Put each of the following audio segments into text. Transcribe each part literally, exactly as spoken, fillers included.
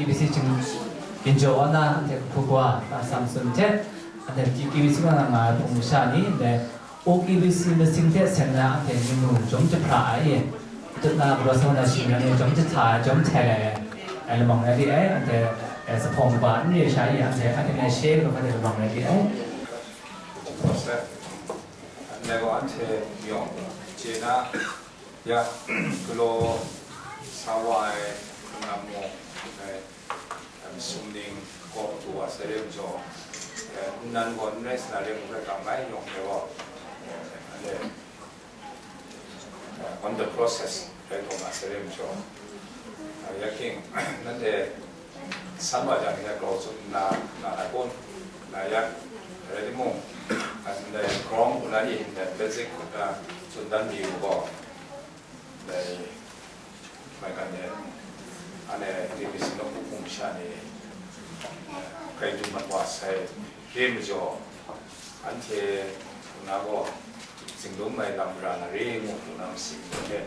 K B C Chin, Ginjaw Ana, anhte Hkru Kawa, Samson hte, anhte K B C kaw na nga ai hpung masha ni, ndai O K B C masing hte seng na anhte manu jawm jahpra ai, tut na galaw sa na shi ni jawm jahta ai, jawm htai ai, ai lamang rai li ai, anhte, eh, zuphpawng kaba n re sha i, anhte, anhte ngai she lu hkra lamang rai li ai. Anhte gaw anhte yawng chye na, ya, galaw sa wa ai hpung lam mung, eh, em, sumning kaw du wa sai re majaw, eh, nnan gaw n rai sa na re mung rai ga mai yawng hte gaw, eh, anhte, eh, on the process rai taw nga sai re majaw, eh, ya king, nanhte san wa jang ya grau tsun nna nga ai kun, na ya, rai timung, eh, ndai grau hku na i, ndai basic hku na tsun dan di u gaw, Dai maigan e, anhte K B C nawku hpung masha ni, eh, grai dum mat wa sai re majaw, anhte hpung na gaw, zingdum ai lam ra na re ngu hpung na masing ni hte,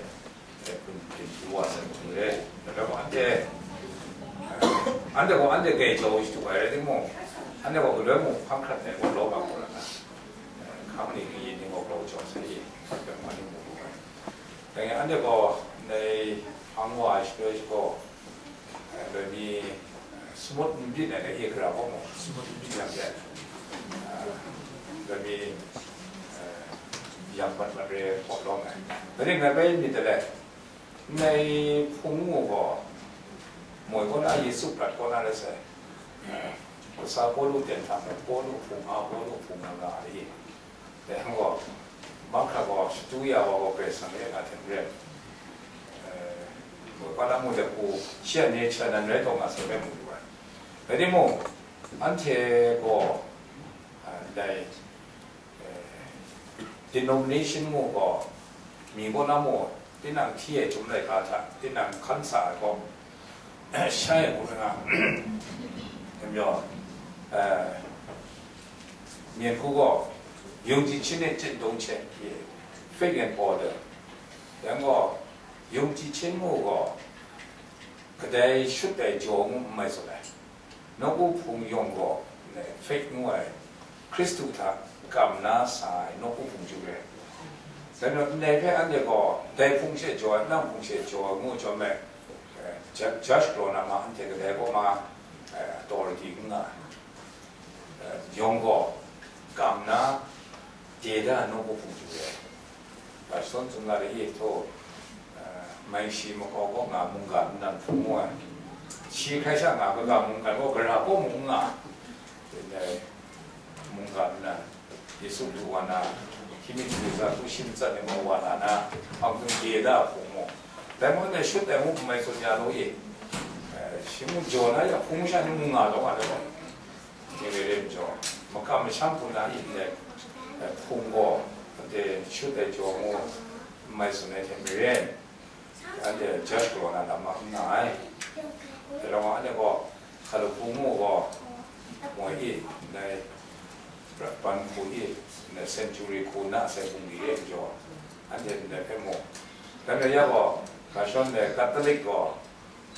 eh, hpung hpung du wa sai hpung re. Dai gaw anhte, eh, anhte gaw anhte grai jau shadu ai rai timung, anhte gaw galoi mung hpang hkrat ai gaw law nga gaw na, eh, hkang ni kayin ni gaw grau jau sai i, hpang ni mu lu ai. Dai anhte gaw ndai hpang wa ai shaloi gaw, eh, loi mi, eh, sumut n byin ai, dai e gara gaw mung, sumut n byin yang de, eh, loi mi, eh, yang mat mat re hkaw lawm ai. Dai ning ngai bai myit de le, ndai hpung ngu gaw, moi kaw na Yesu prat kaw na rai sai, eh, kasa Pawlu ten hta mung, Pawlu hpung a, Pawlu hpung a nga ai. Dai hpang gaw, mahkra gaw, shadu ya wa gaw, Karai Kasang e nga hte maren, eh, pa na mu de hku, shi a nature nan rai taw nga sai rai mu lu ai. Rai timung, anhte gaw, ah, ndai, eh, denomination mu gaw, mi kaw na mu, tinang hti ai chyum laika hta, tinang hkan sa ai gaw, shai ai hku rai nga, မြင်ခု gaw, ယုံကြည်ခြင်းနှင့်ကျင့်သုံးခြင်း faith and order. 然后 ယုံကြည်ခြင်းမှုကို ကဒဲရှုတ်တဲ့ကြော်မှုမိုက်ဆိုတဲ့ နှုတ်ကိုဖုံရုံကို faith မှု Hkristu hta kamna sa ai nawku hpung ju re. Dai majaw, ndai hpe anhte gaw, dai hpung she jaw ai, nang hpung she jaw ai ngu jawm me, eh, judge galaw na ma, anhte kadai kaw ma, eh, authority n nga ai. Eh, yawng gaw, kamna, de da ai nawku hpung ju re. Ga shawn tsun ga de e htaw, eh, mai shi makau kaw nga mungga nnan hpung mu ai. Shi hkrai sha nga kaga mungga kaw gara kaw mung nga. Dai mungga nnan, Yesu du wa na, hkying mi hkru za hkru shi matsat ni gaw wa na na, hpang hkun de da hpung mu. Dai maw, dai shut dai mu hpung mai tsun ya law e. Eh, shi mung jaw na ya hpung sha ni mung nga law nga law. Ni re re majaw, makam masham hku na e ndai, eh, hpung gaw, anhte shut ai jaw mu n mai tsun ai hte maren, anhte judge galaw na lam ma n nga ai. Dai rawng anhte gaw, hkalup hpung mu gaw, moi e, ndai, ban hku e, ndai century hku na sai bungli e majaw, anhte ndai hpe mu. Dai majaw ya gaw, ga shawng ndai Catholic gaw,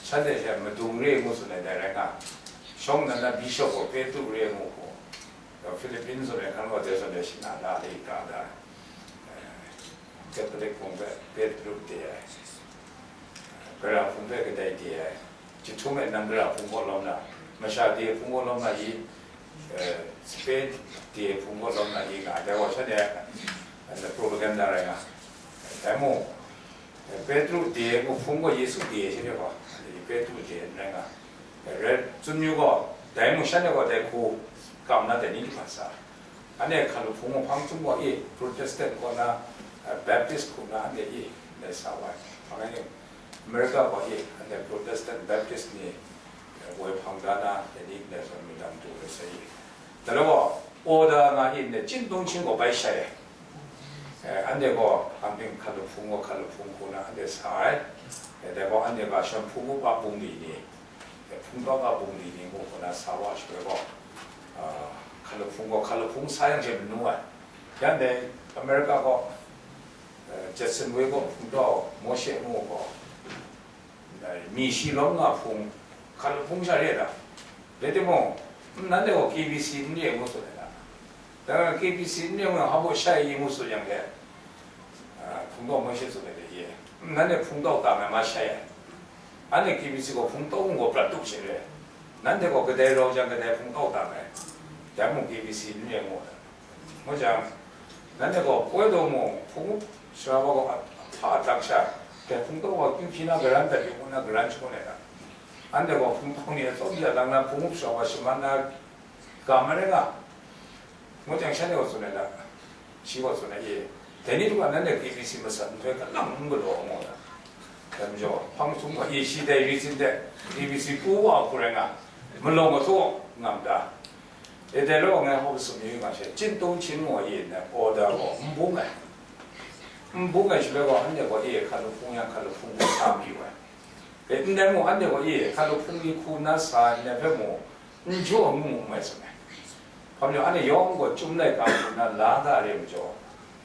shanhte hte madung re ngu tsun ai dai rai nga, shawng nnan na bishop gaw Petru re ngu hku, Philippines zawn e hkan gaw dai zawn e shana la le ga da, eh, Catholic hpung hpe Petru de ai, Gara hpung hpe kadai de ai, jahtum e nang Gara hpung kaw lawm na, masha de hpung kaw lawm na i, eh, Spain de hpung kaw lawm na i nga, dai gaw shanhte a propaganda rai nga. Dai mung, eh, Petru de ai hpung gaw Yesu de ai shanhte gaw, Petru de n rai nga. Rai tsun yu gaw, dai mung shanhte gaw dai hku kam na dai ni hte sa. Anhte hkalup hpung hpang chyum gaw e, Protestant kaw na, eh, Baptist hku na anhte e, ndai sa wa ai. Hpang ai ni, America gaw e, anhte Protestant Baptist ni, eh, woi hpang da na, dai ni ndai zawn mi dang du ai sai e. Dai gaw, order nga e, ndai chin dong chin gaw bai shai ai. Eh, anhte gaw, hpang ting hkalup hpung gaw hkalup hpung hku na anhte sa ai. Eh, dai gaw anhte ga shawng hpung upa bungli ni, Hpung tawng a bungli ni mung hku na sa wa ai shaloi gaw, ah, hkalup hpung gaw hkalup hpung sa yang hte manu ai. Yang dai America gaw, eh, Judson Way gaw hpung tawng Mawshe ngu gaw, eh, mi shi lawm nga hpung Hkalup hpung sha re ai ta? Rai timung, nanhte gaw K B C n re ngu tsun ai ta? Dai gaw K B C n re ngu yang, hpa baw shai i ngu tsun yang de, a, hpung tau mai shi tsun ai de, ye. Nanhte hpung tau tam ai ma shai ai. Anhte K B C gaw hpung tau ngu gaw prat tup shin re. Nanhte gaw kadai rau jang kadai hpung tau tam ai. Dai mung K B C n re ngu ai. Ngu jang, nanhte gaw poi daw mung, hpung up sara wa gaw a, hpa atak sha, dai hpung tau wa kyu hpyi na garan dat yu ngu na garan shangun ai ta? Anhte gaw hpung tau ni a tsawm ya lang na, hpung up sara wa shaman na ga ma rai nga? Ngu jang, shanhte gaw tsun ai ta? Shi gaw tsun ai, e, dai ni hta nanhte K B C masat nhtoi hkalang n galaw ngu ai ta? Dai majaw, hpang sum gaw, e, shi dai ri sin de, K B C pru wa hku rai nga, malawng gahtawk ngam ta? E, dai law ngai hkap tsun yu nga she, Chin Tong Chin gaw, e, na order gaw n bung ai. N bung ai shaloi gaw, anhte gaw, e, hkalup hpung yang hkalup hpung gaw sa mayu ai. E, ndai mung, anhte gaw, e, hkalup hpung ni hku na sa ai, ndai hpe mung n jaw n mu mai tsun ai. Hpa majaw, anhte yawng gaw chyum laika hku na la da re majaw,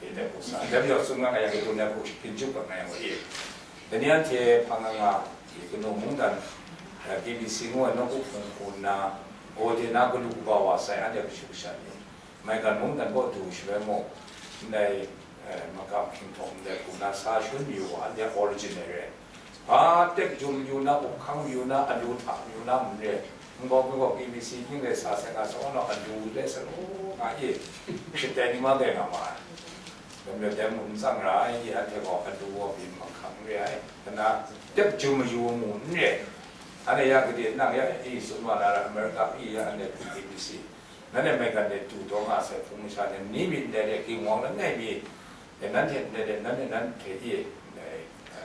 e, dai hku sa, dai majaw tsun nga nga yang, e, dun ai hku hpyin chyum gat nga yang gaw, e, dai ni anhte hpang nga nga, e, kanu mungdan, e, K B C ngu ai nawku hpung hku nna, Gode na galu kaba wa sai, anhte kashu kasha ni, maigan mungdan kaw du shaloi mung, ndai, e, makam hkying htaw ndai hku na sa shun mayu wa, anhte a origin e re. Hpa tek jum mayu na, up hkang mayu na, alu hta mayu na, n re. Nbawk mi gaw K B C hpring re sa sai nga, sa wa na alu re sa law nga e, shadai ni ma gai nga ma ai. Dai majaw dai mung n tsang ra ai, anhte gaw alu gaw byin mahkang re ai, ana tek jum mayu mu n re. Anhte ya gade nang ya e tsun wa na ra, America e ya anhte K B C, nanhte maigan de du taw nga sai, hpung masha de ni myit ndai de, ginwang langai mi, e, nanhte ndai de, nanhte nanhte e, ndai, e,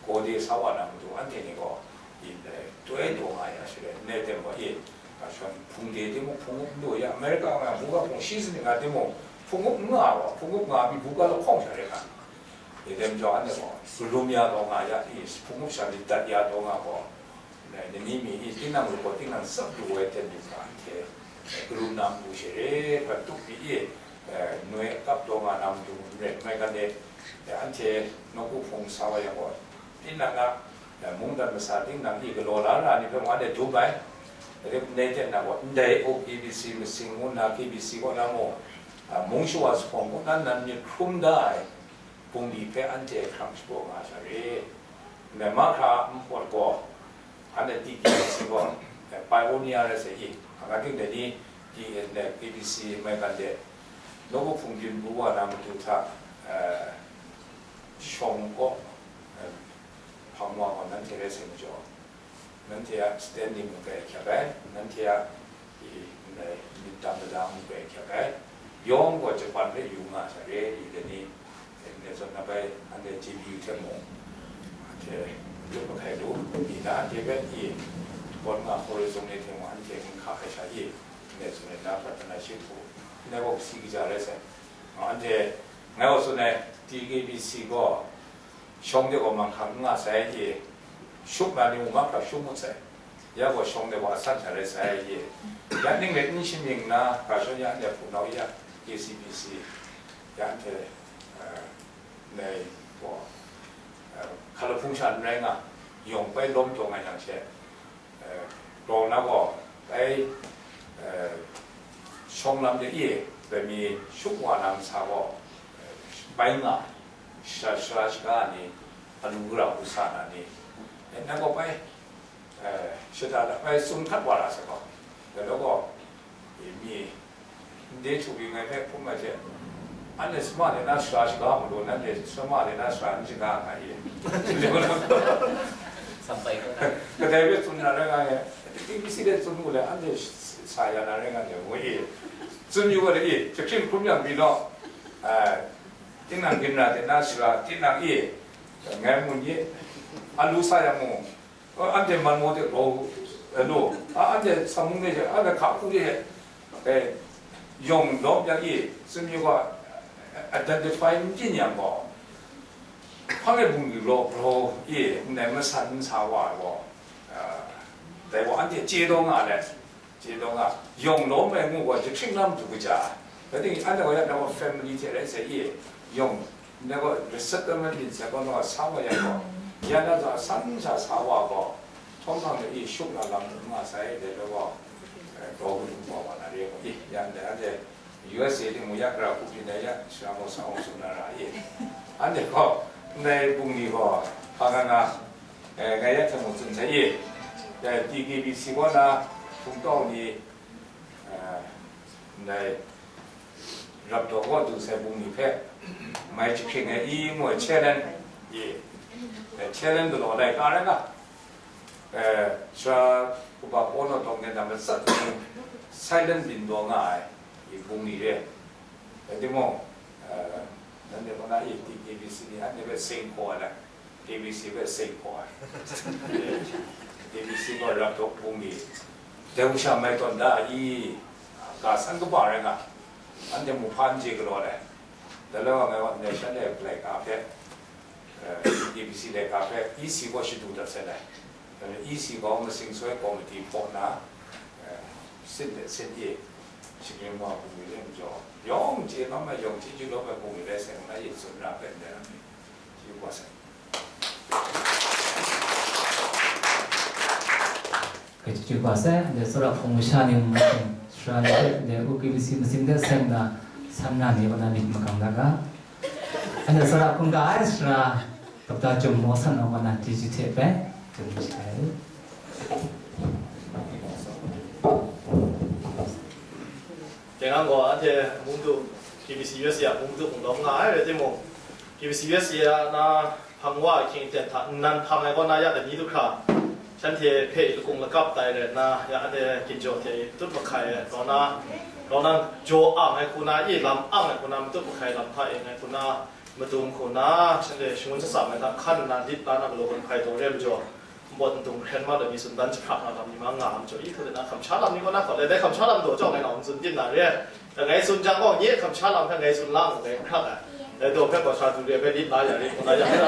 Gode sa wa na matu, anhte ni gaw, e, ndai, toi taw nga ya shi rai, ndai tem gaw, e, a, shawng hpung de timung, hpung up n lu ya, America nga buga hpung shi sanit nga timung, hpung up n nga wa, hpung up nga mi buga lahkawng sha rai nga. E, tem jau anhte gaw, galum ya taw nga ya, e, hpung up sha myit dat ya taw nga gaw, ndai, ni mi mi, e, tinang lu gaw, tinang tsap lu ai ten lu hkra, anhte, e, galum na matu she re, hpa tup mi, e, e, noi kap taw nga na matu n rai, maigan de, e, anhte nawku hpung sa wa yang gaw, tinang a, e, mungdan masa tinang i galaw la ra ni hpe mung anhte dum ai. Rai nme ten na gaw, ndai O K B C masing ngu nna K B C kaw na mung, a, mung shawa zuphpawng kaw na nan myit hkrum da ai bungli hpe anhte hkrang shapraw nga sha re. Ndai mahkra npawt gaw, anhte T K B C gaw, e, pioneer rai sai i, a, nga ting dai ni, T N K B C maigan de, nawku hpung byin bu wa na matu hta, e, shawng kaw, e, hpang wa gaw nanhte rai sai majaw, nanhte a standing mung grai hkyak ai, nanhte a, i, ndai, myit dang lada mung grai hkyak ai, yawng gaw Japan hpe yu nga sha re, i, dai ni, e, ndai zawn na bai, anhte J B U hte mung, anhte, lut mahkai lu, i, na anhte hpe, i, pawt nga hkaw rai zung ni hte mung, anhte n hka ai sha, i, ndai zawn na pratana shi hku, ndai gaw kasi kaja rai sai. Anhte, ngai gaw tsun ai, T K B C gaw, shawng de gaw manghkang n nga sai, e, shup na ni mung mahkra shup ngut sai, ya gaw shawng de gaw asan sha rai sai, e, ya ning rai n shamying nna, ga shawng ya anhte hpunau ya, K C B C, ya anhte, e, ndai gaw, e, hkalup hpung sha n rai nga, yawng bai lawm taw nga yang she, e, grau na gaw, bai, e, shawng lam de e, bai mi shup wa na masa gaw, e, bai nga, sha-, sara shaga ni, alu gara hku sa na ni, e, na gaw bai, e, shada da bai tsun hkat wa ra sa gaw, dai law gaw, e, mi, ndai htup yu ngai hpe hkum ai hte, anhte sama de na sara shaga mu lu, nanhte sama de na sara n shaga nga i? Sampai kau na. Kadai hpe tsun na rai nga e, T B C de tsun mu le, anhte sa ya na rai nga e, ngu i. Tsun yu ga de i, jahpring hkrum yang mi law, e, tinang ginra de na sara, tinang i, ngai mun ye, alu sa yang mu, anhte man maw de, grau, e, lu, a, anhte samung de, anhte hka hku de, e, yawng lawm yang i, tsun yu ga, identify n byin yang gaw, hpang e bungli law grau i, ndai masan n sa wa ai gaw, a, dai gaw anhte chye taw nga let, chye taw nga, yawng lawm ai ngu gaw jahpring lam du kaja, rai timung, anhte gaw ya na gaw family hte rai sai i, yawng, ndai gaw resettlement myit sai gaw, na gaw sa wa yang gaw, ya na zawn asan sha sa wa gaw, Hkawm hpang de i shuk na lam n nga sai, dai loi gaw, eh, daw kanu wa wa na re gaw, i, yan dai anhte U S A de mung ya gara hku byin ai ya, shara gaw sa awng tsun na ra i. Anhte gaw, ndai bungli gaw, hpa nga nga, eh, ngai ya hte mung tsun sai i, eh, T K B C kaw na, hpung tau ni, eh, ndai, rap daw kaw du sai bungli hpe, mai jahkring ai i ngu ai challenge, i, eh, challenge galaw laika rai nga, eh, sara Upa Paw Naw Tawng Nen a matsat hku silent byin daw nga ai, i bungli re. Rai timung, eh, nanhte kaw na i T K B C ni anhte hpe seng hkaw ai, T B C hpe seng hkaw ai. T B C gaw rap daw bungli, dai hku sha mai tawn da ai i, ga san kaba rai nga, anhte mu hpa n chye galaw ai. Dai loi wa ngai wa ndai shanhte laika hpe, eh, T B C laika hpe E C gaw shadu dat sai ai. Dai E C gaw masing soi komiti hpaw na, eh, sin de sin ye, shingkang wa bungli lam jaw, yawng chye lam ai, yawng chye chyu lawm ai bungli rai sai nna ye tsun ra pen dai lam ni, chyu wa sai. Kachyu kachyu wa sai, de tsawra hpung masha ni mung, sara ni hpe, de U K B C masing de seng na, san na ni wa na myit magam da ga. Anhte tsawra hkungga ai sara, Doctor Jum Maw San Awng wa na T G hte bai, Jum Maw San Awng. Tinang gaw anhte mungdu, K B C U S A a mungdu hpung lawm nga ai rai timung, K B C U S A a na hpang wa ahkying aten hta nnan hpang ai kaw na ya dai ni du hkra, shanhte hpe lakung lakap tai rai nna, ya anhte ginjaw hte tut mahkai ai, grau na, grau na jaw ang ai hku na, i lam ang ai hku na, matut mahkai lam hta e ngai hku na, madung hku na, shanhte shangun shatsam ai hta hkan nna, lit la na galaw gun hpai taw re ai majaw, npawt ndung hkren ma law ni tsun dan jahpra nga lam ni ma nga ai majaw, i hku de na hkamsha lam ni kaw na hkawt le, dai hkamsha lam daw chyawm ngai na hkam tsun byin na re ai. Dai ngai tsun jang gaw, nye hkamsha lam hpe ngai tsun lang ngai hkrak ai. Dai daw hpe gaw sha du re ai hpe lit la ya re, hku na ya re.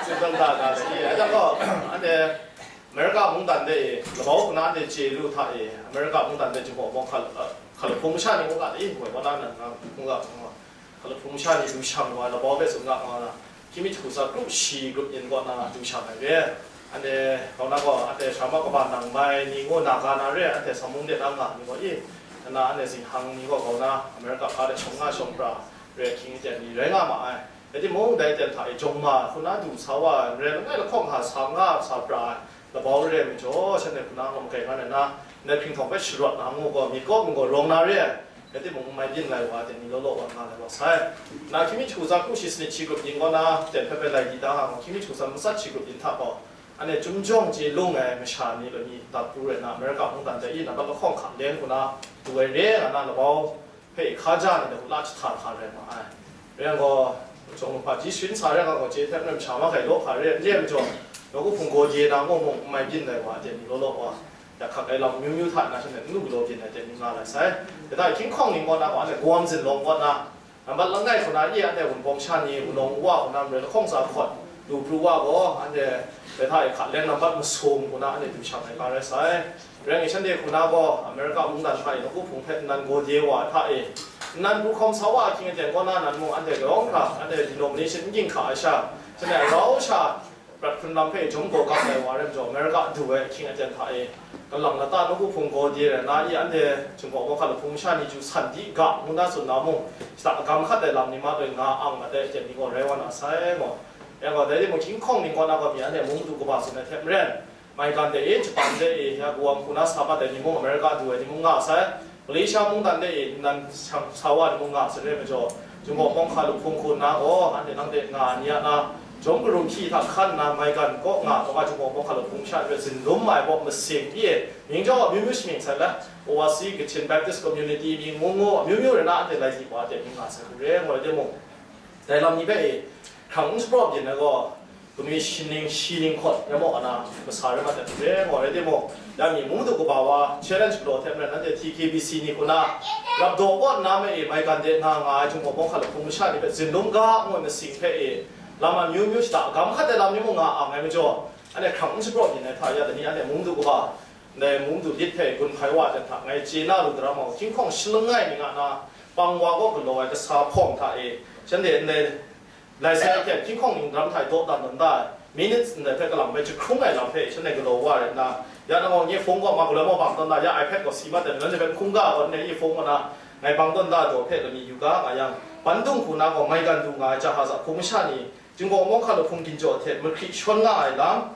Tsun dan da ga le, i, ai jang gaw, anhte America mungdan de e, labau hku na anhte chye lu hta e, America mungdan de Jinghpaw Mawng hka, hka lahpung masha ni mungga de e, ngoi kaw na nang nga, mungga, mungga. Hka lahpung masha ni du shang wa, labau hpe tsun nga nga na, hkying mi jahku tsa kru shi grup yin kaw na du shang ai re. Anhte grau na gaw, anhte sara ma kaba nang mai ni ngu na ga na re, anhte sa mung de na nga ni gaw i, nna anhte zinghkang ni gaw grau na, America hpa de shawng nga shawng pra re, hkying aten ni rai nga ma ai. Rai timung, dai aten hta e jawng ma hku na du sa wa ai, n rai langai lahkawng hta sa nga sa pra ai, labau re ai majaw, shanhte hku na gaw makai nga nna, ndai hpinghkawng hpe sharawt na ngu gaw, myit kaw mung gaw rawng na re ai. Rai timung, n mai byin lai wa, aten ni law law wa nga ai gaw sai. Na hkying mi jahku tsa kru shi sanit shi grup yin kaw na, ten hpe hpe lai di da nga gaw, hkying mi jahku tsa matsat shi grup yin hta gaw, anhte chyum jawng chye lung ai masha ni law ni, dat pru rai nna, America mungdan de i, nambat lahkawng hka leng hku na, du ai re nga na, labau hpe hkaja ni de hku la jahta hka rai ma ai. Rai yang gaw, jawng hpa ji sharin sa rai nga gaw, chye hte maren masha ma hkai law hka re, n re ai majaw, nawku hpung gaw de na ngu mung, n mai byin lai wa, aten ni law law wa, ya hkak ai lam amyu myu hta na shanhte n lu galaw byin ai aten ni nga lai sai. Dai hta hkying hkawng ning kaw na gaw, anhte Guam zinlawng kaw na, nambat langai hku na, i anhte Wunpawng sha ni, wunawng wa hku na, marai lahkawng tsa hkawt lu pru wa gaw, anhte dai hta e hka leng nambat masum hku na, anhte du shang ai ga rai sai. Rai ngai shanhte hku na gaw, America mungdan hta e nawku hpung hpe nnan gaw de wa hta e, nnan pru hkawm sa wa ahkying aten kaw na nan mung, anhte yawng hkra, anhte denomination n ging hka ai sha, shanhte a rau sha, prat hkrun lam hpe jawm gaw gap ai wa rai majaw, America du ai ahkying aten hta e, kalang lata nawku hpung gaw de rai nna, i anhte Jinghpaw Mawng hka lahpung masha ni chyu san di ga ngu na tsun na mung, shada agam hkat ai lam ni ma tawn nga ang mat ai aten ni gaw rai wa na sai gaw. Rai gaw, dai timung, hkying hkawng ning kaw na gaw mi anhte mung madu kaba tsun ai hte maren, Maigan de e, Japan de e, ya Guam hku na sa mat ai ni mung, America du ai ni mung nga sai. Malaysia mungdan de e, nnan sa wa ni mung nga sai re majaw, Jinghpaw Mawng hka lahpung hku nna gaw, anhte nang de nga ai ni a na, jawm karum hpyi hta hkan nna, maigan kaw nga, kaw nga Jinghpaw Mawng hka lahpung sha n rai zinlum ai baw masing pyi e, mying jaw amyu myu shamying sai la, Overseas Kachin Baptist Community mying ngu ngu, amyu myu rai na anhte lai di wa de mying nga sai hku re, ngu rai timung, dai lam ni hpe e hkrang n shapraw byin ai gaw, kanu shi ning shi ning hkawt rai maw, ana masa rai mat ai hte re, ngu rai timung, ya mi mung du kaba wa challenge galaw hte maren, nanhte T K B C ni hku na, rap daw kaw nna ma e, maigan de nga nga ai Jinghpaw Mawng hka lahpung masha ni hpe zinlum ga ngu ai masing hpe e, lam amyu myu shada agam hkat ai lam ni mung nga ang ai majaw, anhte hkrang n shapraw byin ai hta ya dai ni, anhte mung du kaba, ndai mung du lit hpe gun hpai wa ai hta ngai chye na lu daram ai, hkying hkawng shalangai mi nga na, pang wa kaw galaw ai kasa hpawng hta e, shanhte ndai lai sai hte hkying hkawng ning daram hta e dawdan tawn da ai. minutes ndai hpe kalang bai jahkrung ai lam hpe shanhte galaw wa rai nna, ya nang gaw nye phone kaw ma galoi maw bang tawn da, ya iPad gaw si mat ai, nanhte hpe n hkungga gaw n rai, nye phone kaw na ngai bang tawn da daw hpe lami yu ga nga yang, Bandung hku na gaw maigan du nga ai jahaza hpung masha ni, Jinghpaw Mawng Hkalup hpung ginjaw hte mahkri shawn nga ai lam,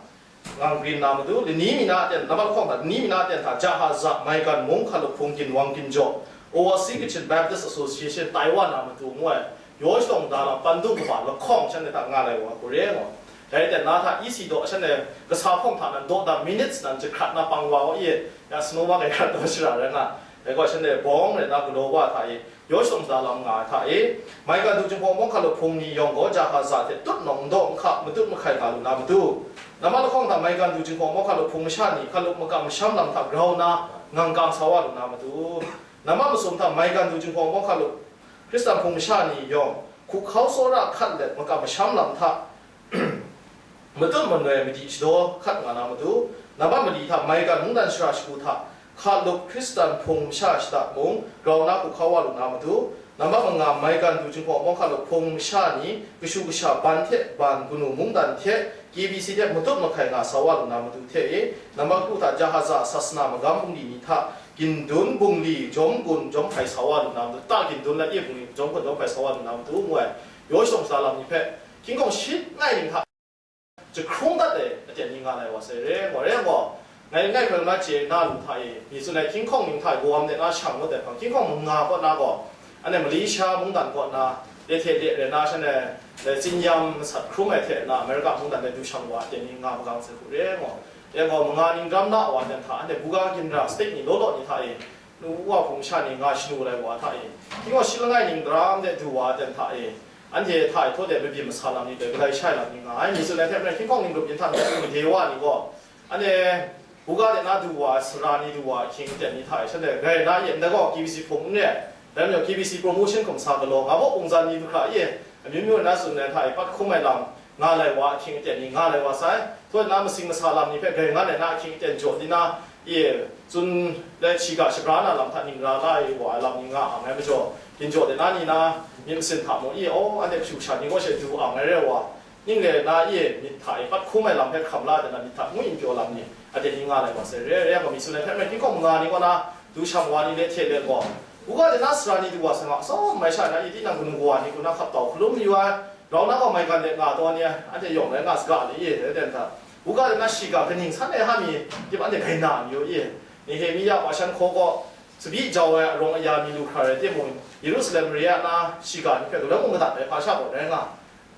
ngang grin na matu, lani mi na aten, nambat lahkawng hta, lani mi na aten hta, jahaza, maigan, mung hkalup hpung ginwang ginjaw, Overseas Kachin Baptist Association, Taiwan na matu ngu ai, yaw shadawn da lam, Bandung kaba lahkawng shanhte hta nga lai wa hku re ai gaw. Dai aten na hta, E C daw shanhte kasa hpawng hta nan dawdan minutes nan jahkrat na pang wa e, ya sanu wa kai hkrat daw shara rai nga, dai gaw shanhte bawng rai na galaw wa hta e, yaw shadawn da lam nga ai hta e, maigan du Jinghpaw Mawng Hkalup hpung ni yawng gaw jahaza hte tut nawng n daw n hka matut mahkai nga lu na matu, nambat lahkawng hta maigan du Jinghpaw Mawng Hkalup hpung masha ni hkalup makam masham lam hta grau na ngang kang sa wa lu na matu, nambat masum hta maigan du Jinghpaw Mawng Hkalup Hkristan hpung masha ni yawng hkuhkau tsawra hkat let makam masham lam hta matut manoi madi shadaw hkat nga na matu, nambat mali hta maigan mungdan shara shagu hta hkalup Hkristan hpung masha shada mung grau na hkuhkau wa lu na matu, nambat manga maigan du Jinghpaw Mawng Hkalup hpung masha ni kashu kasha ban hte ban kanu mungdan hte K B C hte matut mahkai nga sa wa lu na matu hte e, nambat kru hta jahaza sasana magam bungli ni hta gindun bungli jawm gun jawm hpai sa wa lu na matu, ta gindun la e bungli jawm gun jawm hpai sa wa lu na matu ngu ai, yaw shadawn sa lam ni hpe hkying hkawng shi langai ning hta jahkrung dat ai aten ni nga lai wa sai re, wa re gaw, ngai ngai hkrai na chye na lu hta e, mi tsun ai hkying hkawng ning hta e gawam de na shang ngut ai hpang, hkying hkawng manga kaw na gaw, anhte Malaysia mungdan kaw na, le hte le rai na shanhte, le tsinyam masat hkrum ai hte na America mungdan de du shang wa aten ni nga magang sai hku re gaw, e gaw manga ning dram na wa aten hta, anhte buga ginra state ni law law ni hta e, nu wa hpung sha ni nga shanu lai wa hta e, hkying gaw shi langai ning daram de du wa aten hta e, anhte hta e htaw de mabyin masa lam ni doi kadai shai lam ni nga ai, mi tsun ai hte maren hkying hkawng ning grup yin hta n made wa ni gaw, anhte buga de na du wa, sara ni du wa, ahkying aten ni hta e, shanhte grai na yen dai gaw K B C hpung n re, dai majaw K B C promotion hkum sa galaw, nga baw pungzan ni du hkra e, amyu myu na tsun ai hta e, pat hkum ai lam, nga lai wa ahkying aten ni nga lai wa sai, htaw na masing masa lam ni hpe grai nga ai na ahkying aten jaw di na, e, tsun le shiga shabra na lam hta ning ra la ai wa ai lam ni nga ang ai majaw, ginjaw de na ni na, myit masin hta mung e, aw, anhte kashu kasha ni gaw she du ang ai re wa, ning le na e, myit hta e pat hkum ai lam hpe hkam la de na myit hta ngu yin pyaw lam ni, aten ni nga lai wa sai, re, re yang gaw mi tsun ai hpe maren hkying hkawng manga ni kaw na, du shang wa ni le hte le gaw, buga de na sara ni du wa sai nga, atsawm mai sha na e, tinang kanu kawa ni hku na hkap tau hkalum mayu ai, Grau na gaw maigan de nga taw ni, anhte yawng rai nga saga ni i, dai ten hta, buga de na shiga kaning san ai ha mi, tip anhte grai na mayu i, Nehemia wa shan hkaw gaw, tsabyi jau ai arawng aya mi lu hkra rai timung, Yerusalem mare a na shiga ni hpe galoi mung madat ai hpa sha gaw rai nga.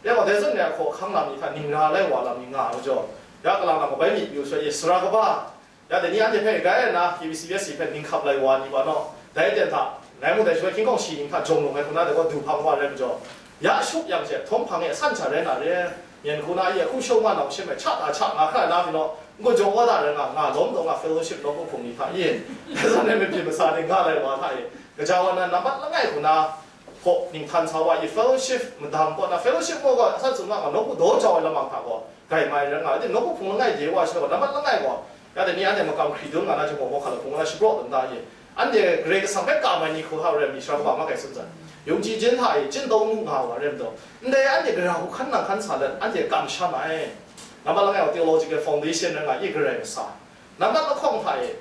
Ya gaw, dai zawn re ai hkaw ahkang lam ni hta ning ra lai wa lam ni nga ai majaw, ya kalang lam kabai myit yu sha i, sara kaba, Ya, dai ni anhte hpe grai na, K B C B S C hpe ning hkap lai wa ni ba naw, dai aten hta, ngai mung dai shaloi hkying hkawng shi ning hta jawng lung ai hku na dai gaw du hpang wa rai majaw, ya shuk yang she, htawm hpang e asan sha rai na re, myen hku na ye, hku shau ma nau shim ai, cha ta cha nga hkra na pyi naw, n-gun jaw wa da rai nga, nga lawm taw nga fellowship nawku hpung ni hta ye, dai zawn e mabyin masa ni nga lai wa hta ye, gaja wa na nambat langai hku na, hpaw ning htan sa wa ye, fellowship madang kaw na, fellowship gaw gaw, asan tsun nga nga, nawku daw jau ai lamang hta gaw, grai mai rai nga, rai timung, nawku hpung langai de wa shi gaw, nambat langai gaw, Ya dai ni anhte makam hkri dun nga na, Jinghpaw Mawng Hkalup hpung na shapraw dum da ye. Anhte Karai Kasang hpe kam ai ni hku hkra rai mi, sara kaba ma kai tsun ai. Yungji jen hta e, jin tau nu nga wa rai majaw, ndai anhte gara hku hkan nang hkan sa let, anhte kamsham ai. Nambat langai gaw theological foundation rai nga, ye Karai kasa. Nambat lahkawng hta e,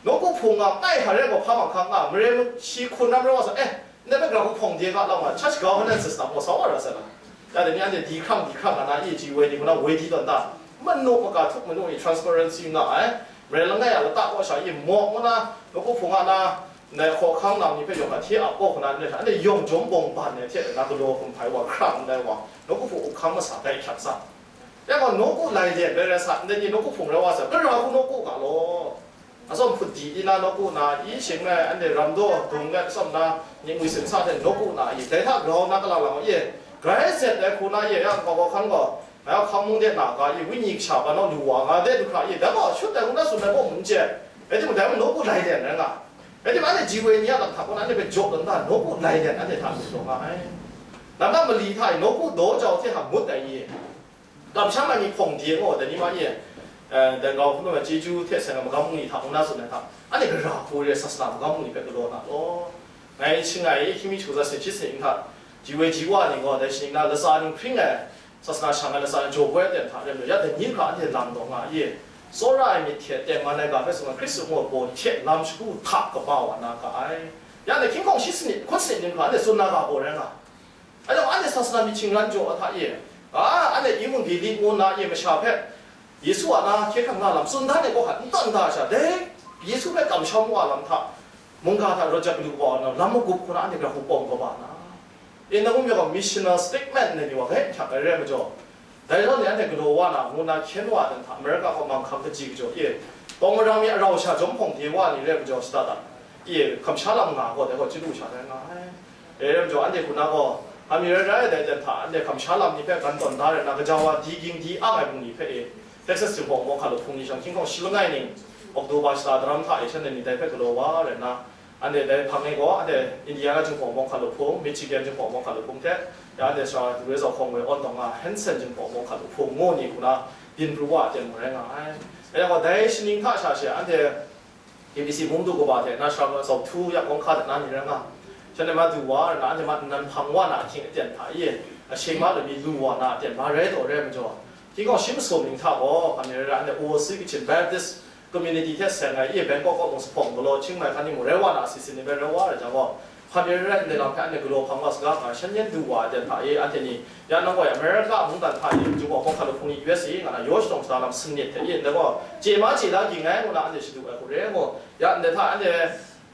nawku hpung nga, ngai hkra rai gaw hpa mung hkang nga, mare shi hkun ram rai wa sa, eh, Ndai hpe gara hku hpawng de ga lam nga, church governance system gaw sa wa ra sai na. Ya dai ni anhte di hkrang, di hkrang nga na, E G woi ni hku na woi di tawn ta. Manu maka htup manu ni transparency nga ai. Mare langai a lata kaw sha e mawk ngu na, nawku hpung a na, ndai hkawhkang lam ni hpe yawng hkra hte ap kaw hku na, anhte yawng jawm bawng ban ai hte na galaw hkum hpai wa hkrang ndai wa, nawku hpung up hkang masa bai hkyak sa. Ya gaw, nawku lai den rai rai sa, ndai ni nawku hpung rai wa sa, gara hku nawku ga law. Atsawm hput di di na nawku na, i shing ai, anhte ram daw dung let atsawm na, myit ngwi sin sa hte nawku na i, dai hta grau na kalang lang i, grai zet ai hku na i, ya nkau kau hkan gaw, ngai a hkang mung de na ga i, wenyi kasha ban naw lu wa nga de du hkra i, dai gaw shut ai hku na tsun ai gaw mun chye, rai timung, dai mung nawku lai den rai nga. Rai timung, anhte ji woi ni a lam hta kaw na anhte hpe jaw tawn da, nawku lai den anhte hta lu taw nga ai. Nambat mali hta i, nawku daw jau hte hta ngut ai i, Kamsham ai ni hpawng de gaw, dai ni ma e, eh, dai grau hpung ai chyeju hte seng ai magam bungli hta, ngu na tsun ai hta, anhte gara hku re sasana magam bungli hpe galaw na law. Ngai shing ai hkying mi hku za, sen shi sen hta, ji woi ji wa ni gaw, dai shi ning na latsa ning hpring ai, Sasana shang ai latsa jaw koi aten hta rem lu, ya dai ni hkra anhte lam taw nga i? Tsawra ai myit hte tengman ai ga hpe tsun ai Hkristu ngu ai baw hte lam shagu hta kaba wa na ga ai. Ya dai hkying hkawng shi sanit, hkun sanit ni hkra anhte tsun na ga baw rai nga. Anhte gaw anhte sasana myit shingran jaw ai hta i, a, anhte Evangeli ngu na i masha hpe Yesu a na hkye hkrang na lam tsun dan ai gaw hkat n tawn da sha, dai Yesu hpe kamsham wa lam hta, mungga hta rawt jat galu kaba wa na, lam magup hku na anhte gara hku pawng kaba na. E, na ngu myit gaw missional statement na ni wa gai hkyak ai re ai majaw, dai zawn ni anhte galaw wa na, ngu na hkyen wa dan hta, America kaw manghkang kaji kajaw e, tawng marang mi arau sha jawm hpawng de wa ni re ai majaw shada da, e, kamsha lam nga gaw dai gaw chyeju sha rai nga ai. E, re ai majaw anhte hku na gaw, hpa mi rai rai dai dan hta, anhte kamsha lam ni hpe gan tawn da rai na, gaja wa di ging di ang ai hpung ni hpe e, Texas Jinghpaw Mawhka Lup Hpung ni shang hkying hkawng shi langai ning, October shata daram hta e shanhte ni dai hpe galaw wa rai na, anhte dai hpang e gaw, anhte Indiana Jinghpaw Mawhka Lup Hpung, Michigan Jinghpaw Mawhka Lup Hpung hte, ya anhte sara Dure Zau Hkawng Woi Awn Taw Nga Hanson Jinghpaw Mawhka Lup Hpung ngu ni hku na, byin pru wa aten mung rai nga ai. Rai yang gaw, dai shaning hta sha she, anhte K B C mung du kaba hte na shara Zau Htu ya kawng hka dat na ni rai nga. Shanhte ma du wa, rai na, anhte ma nnan hpang wa na ahkying aten hta e, ashing ma lami lu wa na aten ma rai taw rai majaw, hkying hkawng shi masum ning hta gaw, hpa mi rai rai, anhte Overseas Kachin Baptist Community hte seng ai, e, Bangkok kaw mung, Sahpawng galaw, Chiang Mai hkan ni mung rai wa na, a si sin ni bai rai wa ai jang gaw, hpa mi rai rai, ndai lam hpe anhte galaw hpang wa saga, nga shan yen du wa ai aten hta e, anhte ni, ya nang gaw e, America mungdan hta e, Jinghpaw Mawhka Lup Hpung ni U S A nga na yaw shadawn shada lam sanit hte e, ndai gaw, chye ma chye da ging ai ngu na anhte shadu ai hku re ai mu. Ya ndai hta anhte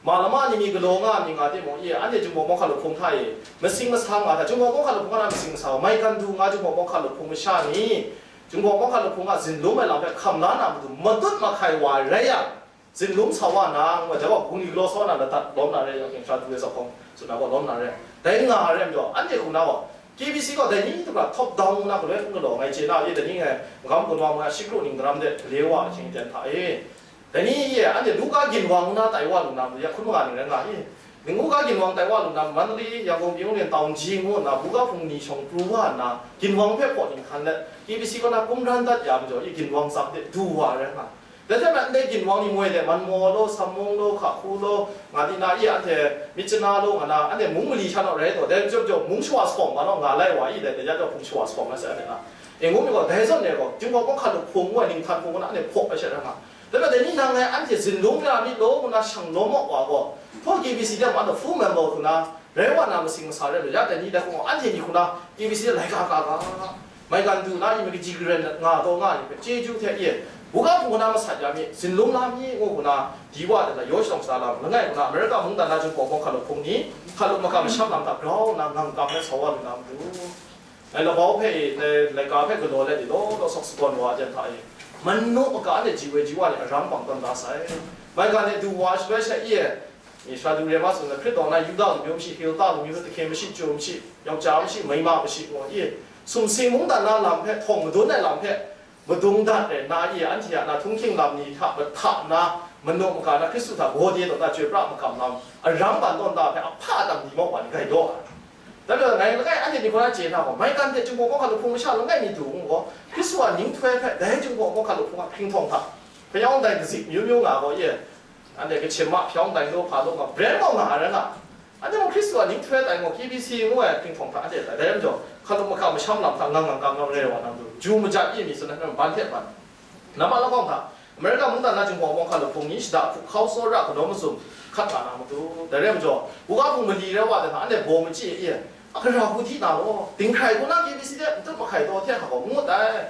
ma lama ni mi galaw nga mi nga timung, e, anhte Jinghpaw Mawhka Lup Hpung hta e, masing masa nga hta, Jinghpaw Mawhka Lup Hpung hta na masing masa, maigan du nga Jinghpaw Mawhka Lup Hpung masha ni, Jinghpaw Mawhka Lup Hpung a zinlum ai lam hpe hkam la na matu, matut mahkai wa ai rai yang, zinlum sa wa na, ngu ai, dai gaw bungli galaw sa wa na, ladat lawm na re, ya, Sara Dure Zau Hkawng tsun na gaw lawm na re, dai nga ai rai majaw, anhte hku na gaw, K B C gaw dai ni hta top down ngu na galoi n galaw, ngai chye na e, dai ni ngai, magam gun wa mu ai, shi kru ning daram de gale wa ai hkying aten hta e, dai ni e, anhte Luka ginwang ngu na tai wa lu na matu, ya hkun manga ning rai nga i? Luka ginwang tai wa lu na, Mandalay, Yangon, Pyongyang, Taunggyi ngu nna, buga hpung ni shawng pru wa nna, ginwang hpe hpaw ning hkan let, K B C kaw na kum ran dat ya majaw, i ginwang tsap de du wa ai rai nga. Dai hte maren ndai ginwang ni moi de, Manmaw law, Sammung law, Hkahku law, nga di na, i anhte Myitkyina law nga na, anhte mung mali sha naw rai taw, dai majaw majaw mung shawa sawm ga naw nga lai wa i, dai dai ya jaw hpung shawa sawm na sai anhte na. E ngu mi gaw, dai zawn e gaw, Jinghpaw Mawhka Lup Hpung ngu ai, Ninghtan Hpung ngu na anhte hpaw ai she rai nga. Dai majaw dai ni nang ngai anhte zinlum ya mi law ngu na shang lawm awk wa gaw, hpaw K B C de ma na full member hku na, rai wa na masing masa rai lu, ya dai ni dai hku gaw, anhte ni hku na K B C de laika ka ga, maigan du na, i mi kaji karen nga taw nga ai ni hpe chyeju hte e, buga hpung hku na masat ya mi, zinlum la mi, ngu hku na, di wa de na, yaw shadawn shada lam langai hku na, America mungdan na Jinghpaw Mawhka Lup Hpung ni, hkalup makam masham lam hta grau nna ngang kam ai sa wa lu na matu. Ngai labau hpe e, ngai laika hpe galaw let i, law law sawk sagawn wa ai jan hta e, manu maka anhte ji woi ji wa ni aram bang tawn da sai. Maigan e du wa shaloi sha i e, Sara Dure ma tsun ai, Hkrit dawng na Yuda lamyu mashi, Hilda lamyu, Tahke mashi, Chyu mashi, Yawkja mashi, Maima mashi, ngu i, sumsing mungdan na lam hpe, htawng madun ai lam hpe, madung dat re na i, anhte a na htunghking lam ni hta mahta na, manu maka na Hkristu hta gawde taw na chyoi pra makam lam, aram ban tawn da hpe, ahpa atam ni mawk wa ni gai daw ai. Dai majaw, ngai langai anhte ni hku na chye na gaw, maigan hte Jinghpaw Mawhka Lup Hpung masha langai mi du ngu gaw, Hkristu a ninghtoi hpe dai Jinghpaw Mawhka Lup Hpung a hpinghtawn hta, hpayawng dai kazik myu myu nga gaw, ye, anhte kachim ma hpyawng dai law hpa law nga, brand gaw nga ai rai nga. Anhte mung Hkristu a ninghtoi tai gaw, K B C ngu ai hpinghtawn hta anhte tai, dai majaw, hkalup makam masham lam hta ngang ngang kam ngang re wa na matu, ju majat i mi tsun ai, ban hte ban, namma lahkawng hta, America mungdan na Jinghpaw Mawhka Lup Hpung ni shada hku hkau tsawra kanawn mazum hkat nga na matu. Dai rai majaw, buga hpung mali rai wa de hta, anhte baw machyi e, a, gara hku di na law, dinghkrai hku na K B C de matut mahkai taw hte hkak gaw ngut ai.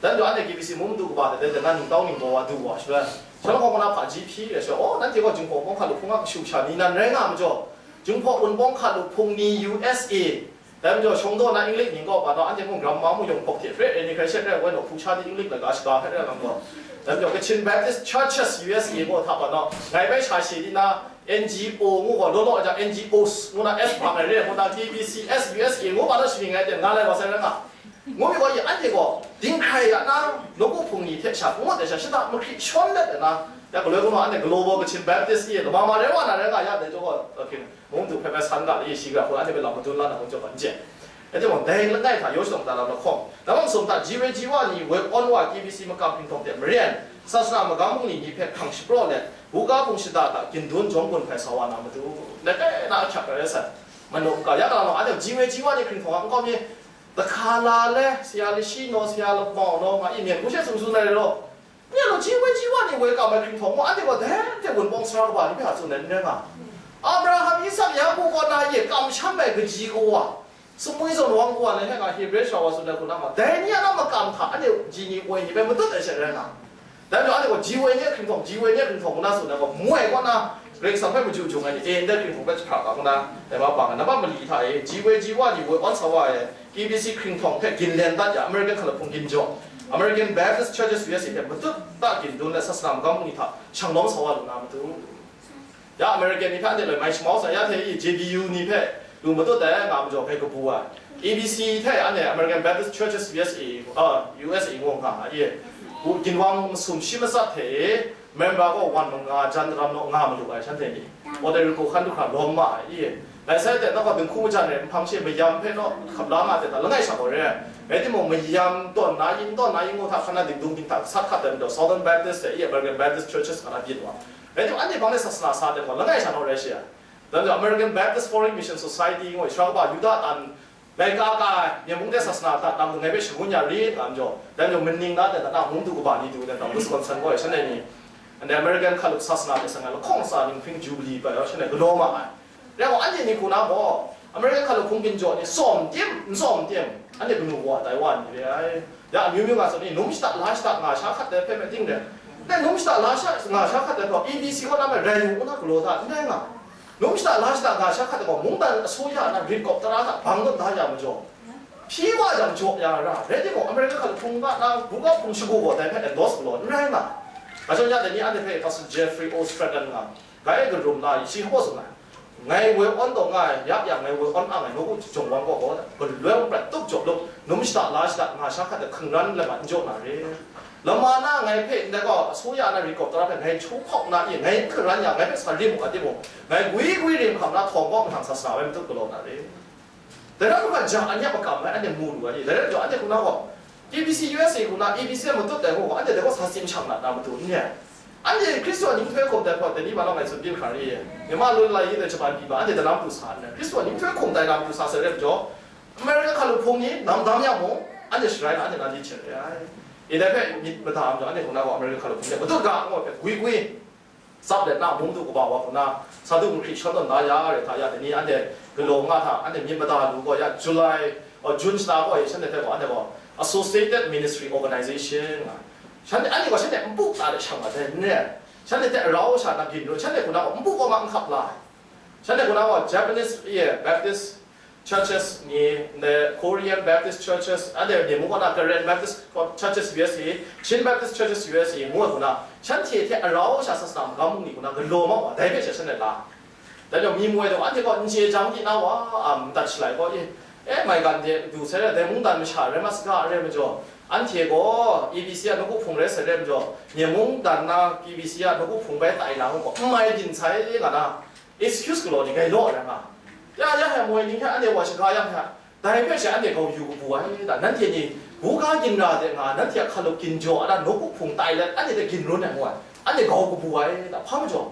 Dan jaw anhte K B C mung madu kaba de, de, de na ningtau ningbaw wa du wa shaloi, shaloi hkawng na hpaji hpyi re shaloi, aw, nanhte gaw Jinghpaw Mawhka Lup Hpung a kashu kasha ni nan rai nga majaw, Jinghpaw Wunpawng Hkalup Hpung ni U S A, dai majaw, shawng daw na English mying kaw pa naw, anhte mung gram ma mung yawng hpawk hte hpre e, ni hkrai she hkrai woi naw, hpung sha di English laga shaga hpe rai lam gaw, dai majaw, Kachin Baptist Churches U S A gaw hta pa naw, ngai bai sha she di na N G O ngu gaw, law law jang N G Os ngu na S hpang ai re, ngu na K B C S U S A ngu pa naw, shaning ngai ten nga lai wa sai rai nga. Ngu mi gaw, ye, anhte gaw dinghkrai ya na, nawku hpung ni hte sha, ngut ai sha, shada mahkri shawn let ai na, ya galoi kanu anhte Global Kachin Baptist e lama ma rai wa na rai nga ya, dai jaw gaw, mung du hpe bai san ga, ye shi ga hku anhte hpe lam madun la na hkawng jaw ga n chye. Rai timung, dai langai hta yaw shadawn da lam lahkawng, namang sum hta ji woi ji wa ni woi awn wa K B C makam hpinghtawn hte maren, sasana magam bungli ni hpe hkrang shapraw let, buga hpung shada hta gindun jawng gun hpai sa wa na matu, dai kai na ahkyak ai rai sai. Manu ga ya galaw, anhte ji woi ji wa ni hpinghtawn a nkau mi, Takhala le, saya lashi naw, saya lamau naw, nga i myen hku she sung sung ai law. Nye law, ji woi ji wa ni woi kam ai hkringhtawng gaw, anhte gaw dai hte wunpawng sara kaba ni hpe a tsun ai n rai nga. Abraham, Isak, Yaku kaw na ye kamsham ai kaji kawa, sumwi zawn wang kawa ni hpe nga Hebre sara wa tsun ai hku na ma, dai ni a na makam hta anhte ji ni woi ni hpe matut ai she rai nga. Dai majaw, anhte gaw ji woi ni a hkringhtawng, ji woi ni a hkringhtawng ngu na tsun ai gaw, moi kaw na Karai Kasang hpe maju jung ai ni, e, ndai hkringhtawng hpe jahpra ga ngu na, dai ma bang ai, nambat mali hta e, ji woi ji wa ni woi awn sa wa e, K B C hkringhtawng hpe ginlen dat ya, American hkalap hpung ginjaw, American Baptist Churches U S A hpe matut ta gindun let sasana magam ni hta shanglawm sa wa lu na matu. Ya American ni hpe anhte loi mai shamau sa, ya hte i J B U ni hpe lu matut dai nga majaw hpe kabu ai. A B C hte anhte American Baptist Churches U S A, uh, U S A ngu nga ai. Ginwang masum shi matsat hte member gaw wan manga jan daram naw nga malu ai shanhte ni. Puerto Rico hkan du hkra lawm ma ai. Dai sai hte, nang gaw dinghku majan e nhpang she mayam hpe naw hkap la nga hte ta langai sha gaw re ai. Rai timung, mayam tawn na yin, tawn na yin ngu hta hkan na dingdung ting hta sat hkat ai majaw, Southern Baptist hte i American Baptist Churches nga na byin wa. Rai timung, anhte hpang de sasana sa ai gaw langai sha naw rai shi ai. Dan jaw, American Baptist Foreign Mission Society ngu, sara kaba Yuda tan laika ka ai, Myen mung de sasana hta tam ngai hpe shangun ya rit nga majaw, dan jaw, maning na de na, na mung du kaba ni du de tam, Wisconsin gaw shanhte ni, anhte American hkalup sasana de seng ai lahkawng tsa ninghpring Jubilee bai, shanhte galaw ma ai. Rai gaw, anhte ni hku na gaw, American hkalup hpung ginjaw ni tsawm tim, n tsawm tim, anhte kanu wa tai wa ni re ai. Ya amyu myu nga tsun ni, num shada la shada nga sha hkat dai hpe me ting re. Dai num shada la sha nga sha hkat dai hpe, A B C kaw na me rai yu ngu na galaw da, n rai nga. Num shada la shada nga sha hkat dai gaw, mungdan asuya na rit kawp tara hta bang tawn da ya majaw, hpyi wa jang jaw ya ra, rai timung, America hkalup hpung ga na, buga hpung shagu gaw dai hpe endorse galaw n rai nga. Ga shawng ya dai ni anhte hpe Pastor Jeffrey Ostradon nga, Gai e karum na, shi hpaw tsun ai. Ngai woi awn taw nga ai, yak yang ngai woi awn ang ai, nawku jawng wan gaw gaw, galoi prat tup jaw lup, num shada la shada nga sha hkat ai hkungran lama n jaw na re. Lama na ngai hpe ndai gaw, asuya na ri kawp tara hpe ngai htu hkawk na i, ngai n hkungran yang, ngai hpe sa rim u ga timung, ngai gwi gwi rim hkam na htawng kaw mahtang sa sa ai matut galaw na re. Dai rai nna, ja, anhte a makam rai, anhte mu lu ai ni, dai rai jaw, anhte hku na gaw, K B C U S A hku na, A B C matut dai gaw, anhte dai gaw sa tsim shang na, na matu n re ai. Anhte Hkristu a ninghtoi hkum dai hpaw, dai ni ma nawng ngai tsun byin hkra ri, Myanmar loi lai yi dai shaban pyi ma, anhte dalam pru sa n rai. Hkristu a ninghtoi hkum dai na matu sa sai rai majaw, America hkalup hpung ni, nam dam yang mung, anhte sharai na, anhte na di hten re ai. E dai hpe myit mada majaw, anhte hku na gaw, America hkalup hpung ni, matut ga, ngu ai hpe, gwi gwi. Tsap let na, mung du kaba wa hku na, sa du mahkrit shawn tawn da ya, re hta ya, dai ni anhte galaw nga hta, anhte myit mada lu gaw ya, July, oh, June shata gaw, shanhte hpe gaw, anhte gaw Associated Ministry Organization nga, shanhte, anhte gaw shanhte npu ta de shang wa dai n re, shanhte hte rau sha na byin ru, shanhte hku na gaw npu gaw ma n hkap la ai, shanhte hku na gaw Japanese, ye, Baptist Churches ni, ndai Korean Baptist Churches, anhte ni mung kaw na Karen Baptist Churches U S A, Chin Baptist Churches U S A ngu ai hku na, shanhte hte arau sha sasana magam bungli hku na galaw ma wa, dai hpe she shanhte la. Dai majaw mi moi taw, anhte gaw n chye jang di na wa, a, madat shalai gaw, e, e, maigan de du sai rai, dai mungdan masha rai mat saga, rai majaw, anhte gaw A B C a nawku hpung rai sai rai majaw, ni mungdan na K B C a nawku hpung bai tai na ngu gaw, n mai byin sai nga na, excuse galaw ni ngai law ai rai nga. Ya, ya, hai moi ning hpe anhte wa shaga yang hta, dai hpe she anhte grau yu kabu ai da, nanhte ni buga ginra de nga, nanhte a hkalup ginjaw a na nawku hpung tai let, anhte hte ginrun ai ngu ai, anhte grau kabu ai da, hpa majaw?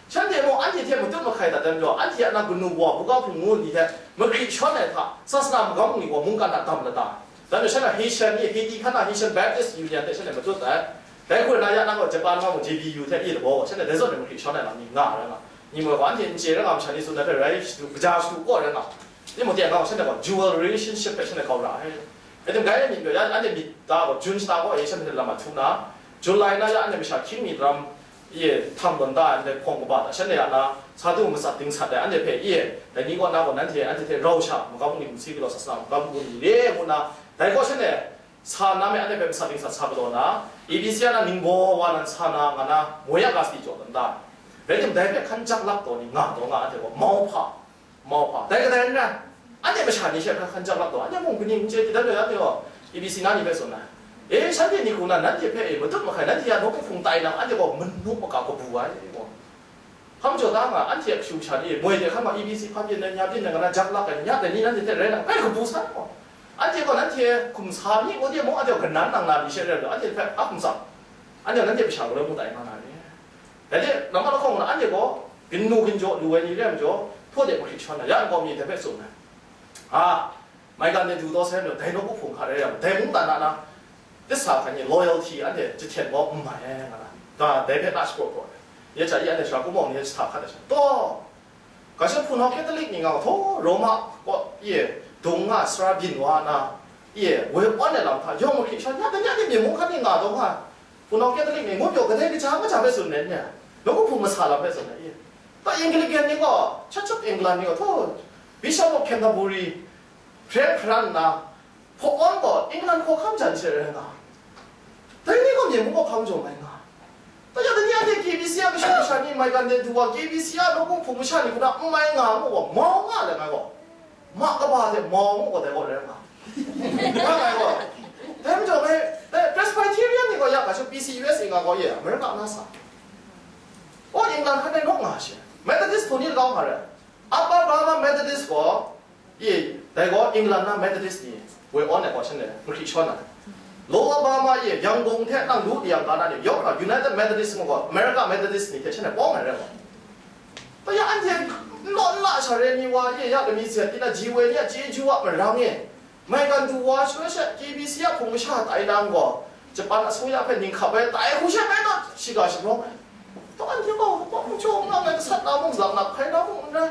Shanhte mung anhte hte matut mahkai dat ai majaw, anhte a na kanu wa buga hpung ngu ni hte mahkrit shawn ai hta, sasana magam ni gaw mungkan hta dam lada. Dan majaw shanhte Haitian ni, Haiti hkan na Haitian Baptist Union hte shanhte matut ai. Dai hku na ya na gaw Japan wa mung J B U hte e lagaw gaw, shanhte dai zawn e mahkrit shawn ai lam ni nga rai nga. Ni mung gaw anhte n chye rai nga, masha ni tsun ai hpe rai shadu, kaja shadu kaw rai nga. Timoti a nau shanhte gaw dual relationship hpe shanhte kau ra ai. Rai timung, dai myit gaw ya, anhte myit da gaw, June shata gaw e shanhte lam a htu na, July na ya anhte masha hkying mi daram e htang tawn da ai ndai hpawng kaba hta shanhte ya na, sa du matsat dingsat ai, anhte hpe e, dai ni kaw na gaw nanhte anhte hte rau sha magam bungli hku si galaw sasana magam bungli le ngu na, dai gaw shanhte sa na me, anhte hpe matsat dingsat sa galaw na, A B C a na ningbaw wa nan sa na nga na, moi ya ga sadi jaw tawn da. Rai timung, dai hpe hkan jak lak taw ni nga taw nga, anhte gaw mau hpa, mau hpa, dai kadai n rai. Anhte masha ni she hkan, hkan jak lak taw, anhte mung kaning n chye di, dan rai anhte gaw A B C na ni hpe tsun ai. E, shanhte ni hku na, nanhte hpe e matut mahkai, nanhte ya nawku hpung tai nang, anhte gaw manu maka kabu ai, gaw. Hpa majaw ta nga, anhte a kashu kasha ni moi de hkan gaw A B C hpa byin ai, nya byin ai, nga na jak lak ai, nya dai ni nanhte hte rai nang, bai kabu san gaw. Anhte gaw nanhte hkum sa mi ngu de mung, anhte gaw kanan nang na ni she rai lu, anhte hpe a hkum tsang. Anhte gaw nanhte masha galoi mung tai nga na ni. Dai hte, nambat lahkawng na, anhte gaw, kanu ginjaw lu ai ni re ai majaw, hpaw de mahkrit shawn ai, ya nkau mi dai hpe tsun ai. A, Maigan de du taw sai majaw, dai nawku hpung hkat rai yang, dai mungdan na na, disa hkra ni loyalty anhte jahten kau n mai ai nga na, ga dai hpe na shapraw praw ai. Ya ja i anhte sara kumawng ni jahta hkat ai sha, taw, ga sha hpunau Catholic ni nga, htaw, Roma kaw, ye, dung nga, sara byin wa na, ye, woi awn ai lam hta, yawng mahkri shawn, ya, dai ni anhte myen mung hkan ni nga taw nga, hpunau Catholic ni ngut yaw kadai kaja kaja hpe tsun ai n re, nawku hpung masa lam hpe tsun ai, ye. Taw, Anglican ni gaw, Church of England ni gaw, htaw, Bishop of Canterbury, hpre hparan nna, hpaw awn gaw England hkawhkam jan she rai nga, dai ni gaw myen mung gaw hkam jaw mai nga. Taw ya, dai ni anhte K B C a kashu kasha ni maigan de du wa, K B C a nawku hpung masha ni hpe n mai nga ngu gaw, mau nga let ngai gaw, ma kaba hte mau ngu gaw dai gaw rai nga. Nga ngai gaw, dai majaw ngai, dai Presbyterian ni gaw ya ga sha P C U S A nga gaw ye, America na sa. O, England hkan rai naw nga she. Methodist hpung ni lagaw nga rai. Upper Burma Methodist gaw, i, dai gaw England na Methodist ni woi awn ai gaw shanhte mahkri shawn ai. Lower Burma i, Yangon hte nang lu yang ga na ni, yawng hkra United Methodist ngu gaw, America Methodist ni hte shanhte pawng ai rai gaw. Taw ya anhte n law n la sha re ni wa, i, ya lami zet, tina ji woi ni a chyeju a marang e, maigan du wa shaloi she, K B C a hpung masha tai nang gaw, Japan asuya hpe ning hkap ai, tai hku she bai taw, shiga shabrawng ai. Taw anhte gaw, kawk n jaw n nang ai, gasat na mung, zak na hkai na mung n rai.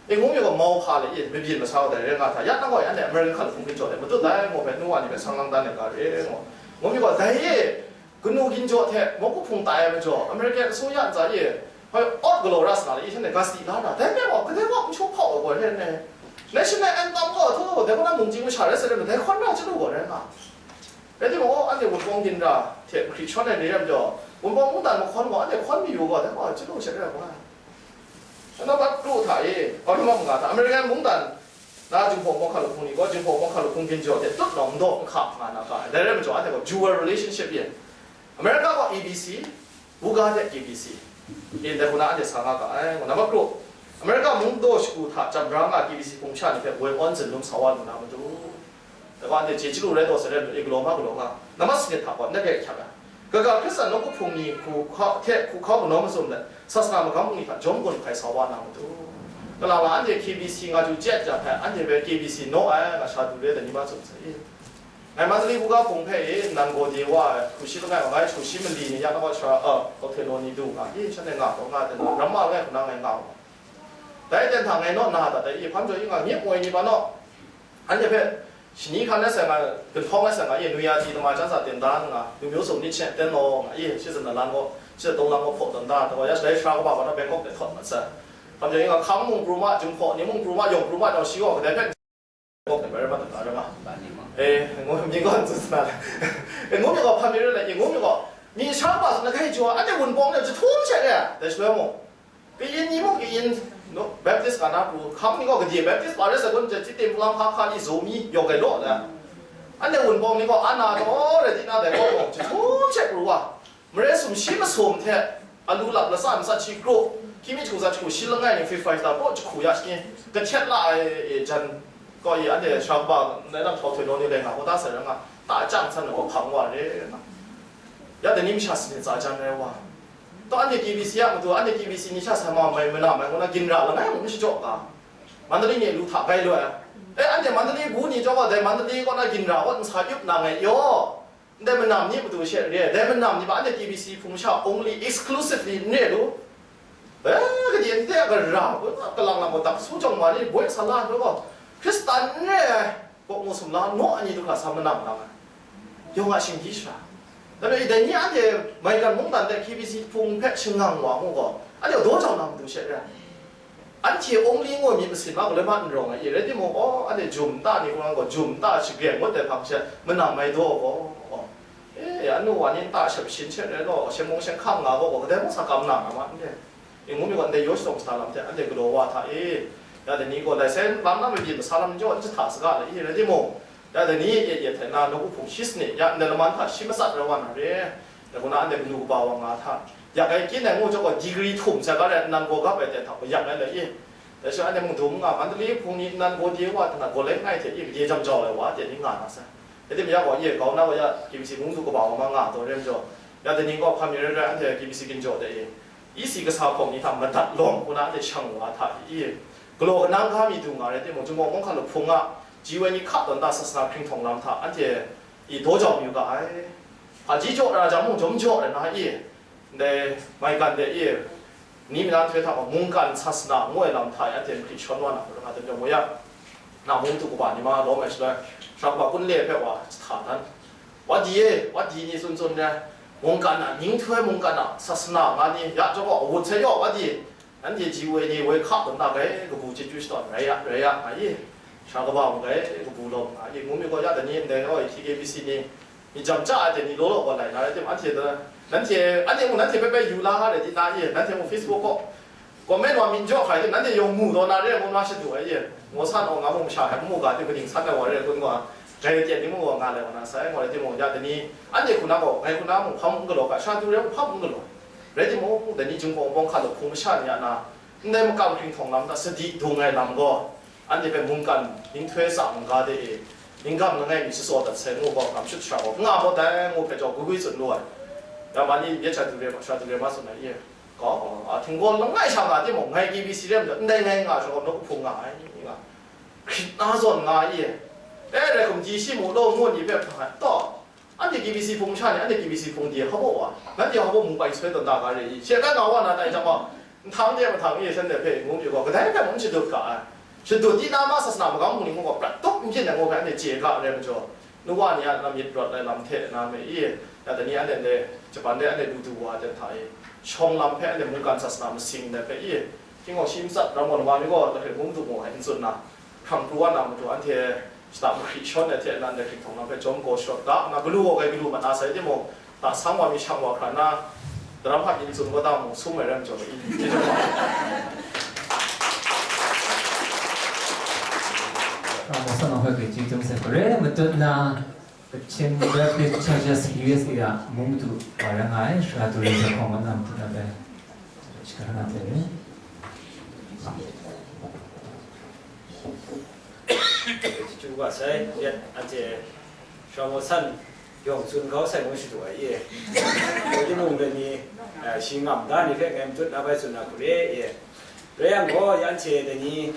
E, ngu mi gaw mau hpa le, e, mabyin masa gaw dai rai nga hta, ya nang gaw, anhte American hkal hpung ginjaw de matut dai, ngu hpe, nu wa ni hpe sang lang dan ai ga re, ngu. Ngu mi gaw, dai e, kanu ginjaw hte, nawku hpung tai ai majaw, American asuya ntsa e, hoi, awt galaw ra sa na le, i hten e ga sadi la na, dai hpe gaw, kadai gaw n shaw hpau ai gaw re ai. National anthem gaw, htaw, dai gaw na mungchying masha rai sa rai, dai hkawn ra chyalu gaw rai nga. Rai timung, anhte Wunpawng ginra hte mahkri shawn ai ni rai majaw, Wunpawng mungdan mahkawn gaw, anhte hkawn mayu gaw, dai gaw chyalu sha rai gaw. Nang bat kru hta e, Ottoman mungga hta, American mungdan na Jinghpaw Wunpawng hkalup hpung ni gaw, Jinghpaw Wunpawng hkalup hpung ginjaw hte tut nawng n daw n hkap nga na ga ai. Dai rai majaw, anhte gaw dual relationship yin. America gaw A B C, Buga hte K B C. Yin dai hku na anhte sa nga ga ai, ngu na bat kru. America mung daw shagu hta chyam bra nga K B C hpung sha ni hpe woi awn zinlum sa wa lu na matu. Dai gaw anhte chye chyalu rai taw sai rai, e galaw ma galaw nga, nambat sanit hta gaw ndai hpe hkyak ai. Kaga Hkristan nawku hpung ni hku hka-, hte hku hkau kanawn mazum let, sasana magam bungli hta jawm gun hkai sa wa na matu. Kalang la anhte K B C nga chyu chye ai hpe, anhte hpe K B C naw ai, nga sha du re ai ni ma tsun sai. Ngai Mandalay buga hpung hpe e, nan gaw de wa ai, hku shi langai wa ngai, hku shi mali ni ya na gaw sha, a, kau hte naw ni du nga, e, shanhte nga kau nga ai, ram ma langai hku na ngai nga wa. Dai ten hta ngai naw na dat ai, e, hpam jaw i nga, myit moi ni pa naw, anhte hpe, shani hkan ai sai nga, gunhpawng ai sai nga, e, nuya di tama jan sa ten da nga, လူမျိုးစုံနှစ်ခြင်းအသင်းတော် nga, e, ရှစ်ဆယ့်နှစ်လမ်း gaw, ရှစ်ဆယ့်သုံးလမ်း gaw, hpaw tawn da, taw ya, shalai sara kaba gaw, Bangkok de htawt mat sai. Hpam jaw i nga, hkang mung pru ma, Jinghpaw ni mung pru ma, yawng pru ma, taw shi gaw, kadai hpe, Bangkok de bai mat da, rai ma. E, ngu, mi gaw, tsun sa na, e, ngu mi gaw, hpam mi rai na, e, ngu mi gaw, mi sha kaba tsun na, kai jaw, anhte Wunpawng ni, jahtum she re, dai shaloi mung. Kayin ni mung kayin, no, Baptist nga na pru, hkang ni gaw gade Baptist pa rai sa kun, jahti tim pulang hka hka ni Zomi, yawng gai law na. Anhte Wunpawng ni gaw, ana taw rai di na dai gaw gaw, jahtum she pru wa. Marai sumshi masum hte, alu lap latsa ntsa hti kru, hkying mi hku za hku shi langai ni fifty five ta kaw jahku ya shi ni, kahtet la ai, e, jan, kaw i anhte sara kaba, ndai lam htau htoi naw ni rai nga, hkawta sai rai nga, ta chyang san na gaw hpang wa re na. Ya dai ni masha sanit tsa jan rai wa. Taw anhte K B C a matu, anhte K B C ni sha sai ma mai, mana mai, ngu na ginra langai mung n shajaw ga. Mandalay ni lu hta gai loi. E, anhte Mandalay bu ni chyawm gaw, dai Mandalay kaw na ginra kaw nsa yup na ngai yaw. Ndai manam ni matu she re ai. Dai manam ni hpe anhte K B C hpung sha only exclusively n re lu. E, kade n de a gara, kalang lam gaw dak su jawng ma ni, boi sa la, gaw, Hkristan n re ai. Kaw mu sumla naw ai ni du hkra sa manam nga ai. Yawng a shingdi shara. Dai majaw, dai ni anhte maigan mungdan de K B C hpung hpe shangang wa mu gaw, anhte daw jau na matu she re ai. Anhte awng li ngoi myit masin ma gaw, loi ma n rawng ai, i rai timung, aw, anhte jum nta ni hkungran gaw, jum nta shagren ngut ai hpang she manam mai daw gaw, aw, e, anu wa ni nta shep shin she rai law, shen mung shen hkang nga gaw, gaw, kadai mung sa kam na nga ma, anhte. E, ngu mi gaw, ndai yaw shadawn shada lam hte anhte galaw wa hta e, ya dai ni gaw, lai sai lam na mabyin masa lam jaw n jahta saga le, i rai timung, ya dai ni e, e, hte na, nawku hpung shi sanit, ya ndai laman hta shi matsat rai wa na re, dai hku na anhte kanu kaba wa nga hta, ya gai kyin ai ngu jaw gaw, degree htum sai ga rai nnan gaw gap ai ten hta gaw yak ai le, i, dai shi anhte mung dum nga, Mandalay hpung ni nnan gaw de wa hta na, gaw lai ngai hte, i, gade jam jau ai wa, ten ni nga na sai. Rai timung, ya gaw, i, kau na gaw, ya, K B C mung du kaba wa ma nga taw re majaw, ya dai ni gaw, hpa mi rai rai, anhte K B C ginjaw de, i, E C kasa hpawng ni hta madat lawm hku na anhte shang wa hta i, galaw kanang ga mi du nga rai timung, Jinghpaw Wunpawng hkalup hpung a Ji woi ni hka tawn ta sasana hkringhtawng lam hta anhte i daw jau mayu ga ai. Hpaji jaw ra jang mung, jawm jaw ai na i, ndai maigan de i, ni maigan htoi hta gaw mungkan sasana ngu ai lam hta i anhte mahkri shawn wa na, hkra hkra teng jawm wa ya, na mung tu kaba ni ma lawm ai shaloi, sha kaba kun le hpe wa jahta dan, wa di e, wa di ni tsun tsun re, mungkan a, ninghtoi mungkan a sasana nga ni ya jaw gaw, awut sai yaw wa di, Nanhte ji woi ni woi hka tawn na gai kabu chyeju shatawn rai ya, rai ya, nga i, sha kaba mung gai kabu lawm nga i, ngu mi gaw ya dai ni ndai gaw, T K B C ni, myit jam ja ai dai ni law law gaw lai na rai tim, anhte da, nanhte, anhte mung nanhte bai bai yu la ha rai di na i, nanhte mung Facebook kaw comment wa myit jaw hkrai tim, nanhte yawng mu taw na re ai ngu na shadu ai i, ngu san aw nga mung masha hpe mu ga tim, kaning san ai wa re ai kun gaw, gai tian ni mung gaw nga lai wa na sai, ngu rai timung, ya dai ni, anhte hku na gaw, ngai hku na mung hpa mung n galaw ga, sha du re mung hpa mung n galaw. Rai timung, dai ni Jinghpaw Wunpawng hkra hpung masha ni a na, ndai makam hkringhtawng lam hta sadi dung ai lam gaw, anhte hpe mungkan ninghtoi tsa mungga de e, ningkam langai mi shatsaw dat sai ngu gaw, ngam shut sha gaw, n nga gaw dai ngu hpe jaw gwi gwi tsun lu ai. Ya ma ni, ya sha du re ma, sha du re ma tsun ai, ye, gaw, a, htinggaw langai sha nga timung, ngai K B C re majaw, ndai ngai nga sha gaw, nawku hpung nga ai, nga, hkrit na zawn nga ai, ye, e, rai hkum ji shi mu law, ngu ni hpe hpang ai, taw, Anhte K B C hpung sha ni, anhte K B C hpung de hpa baw wa, nanhte hpa baw mung pai soi tawn da ga re i? She kan nga wa na tai jang gaw, nhtang de mahtang e shanhte hpe ngu pyi gaw, kadai hpe mung shadut ga ai. Shadut di na ma sasana magam hpung ni mung gaw, prat tup n byin ai ngu hpe anhte chye ga re majaw, nu wa ni a na myit rawt ai lam hte na me i, ya dai ni anhte ndai Japan de anhte du du wa ai hta e, shawng lam hpe anhte mungkan sasana masing ndai hpe i, Hkying gaw shi matsat ram gaw, lama mi gaw lahkrit hkum du mu ai n tsun na, hkrang pru wa na matu anhte shata mahkri shawn ai hte nan, dai hkrit hkawng lam hpe jawm gaw sharawt ga nna, galu gaw gai galu mat na sai timung, ta sang wa mi shang wa hkra nna, daram hpa n tsun gaw, ta mung sum ai rai majaw, i, i jawm wa. Ramo sa na hoi kri ching tung se, kare matut na, Kachin Baptist Churches U S A a mung du wa rai nga ai, Sara Turi Zakhawng wan na matu na bai, shaka na hte ni. Chyeju wa sai, yet anhte Sara Maw San yawng tsun kau sai ngu shadu ai e. Dai timung dai ni, eh, shi ngam da ni hpe ngai matut na bai tsun na hku re e. Rai yang gaw, ya anhte dai ni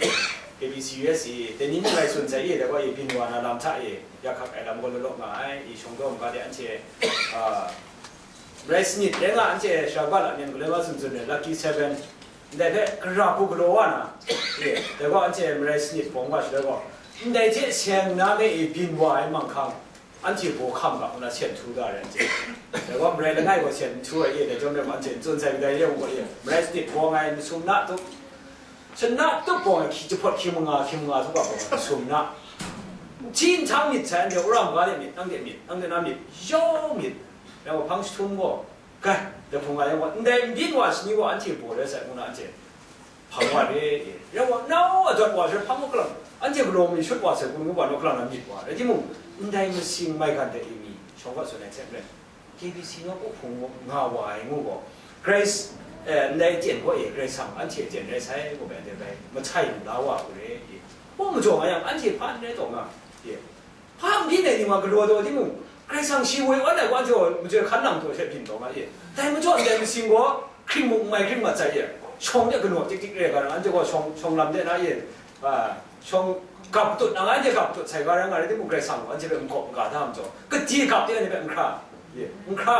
K B C U S A, dai ni mung ngai tsun sai e, dai gaw e, byin wa na lam hta e, ya hkak ai lam gaw law law nga ai, i shawng daw maga de anhte, a, marai sanit rai nga, anhte shabbat a myen galoi wa tsun tsun ai, Lucky Seven, ndai hpe gara hku galaw wa na, e, dai gaw anhte marai sanit bawng wa shaloi gaw, ndai hte seng na me e byin wa ai manghkang, Anhte baw hkam ga ngu na sen htu da ai anhte. Dai gaw marai langai gaw sen n htu ai e, dai chyawm dai gaw anhte n tsun sai kadai re ai gaw e, marai sanit bawng ai masum na tup, sana tup bawng ai hki jahpawt hkying manga, hkying manga htup ga bawng ai masum na. Hti nhtang myit sai anhte wora maga de myit, nang de myit, nang de na myit, yawng myit. Dai gaw hpang jahtum gaw, kai, dai hpung ga yang gaw, ndai n byin wa shani gaw anhte baw rai sai ngu na anhte hpang wa re, e, rai wa, nau a dawt wa hpe hpang wa kalang, anhte galaw mi shut wa sai, kun ngu wa naw kalang na myit wa, rai timung, ndai masing maigan dai mi, shawng wa tsun ai hte maren, K B C nawku hpung nga wa ai ngu gaw, Grace, eh, ndai aten gaw e, Grace sang anhte aten rai sai, ngu bai, ndai bai, mahtai lu la wa u re, e, hpung majaw nga yang, anhte hpa n rai taw nga, e, Hpa n byin ai ni wa galaw taw timung, Karai Kasang shi woi awn ai wa jaw, majoi hkan nang taw hte byin taw nga ye. Dai majaw ndai masing gaw, hkring mung n mai hkring mat sai ye. Shawng de galaw tik tik re ga rai, anhte gaw shawng, shawng lam de na ye, a, shawng gap tut na nga, anhte gap tut sai ga rai nga rai timung, Karai Kasang gaw anhte hpe n gawp n ga da majaw, gade gap de anhte hpe n hkra, ye, n hkra,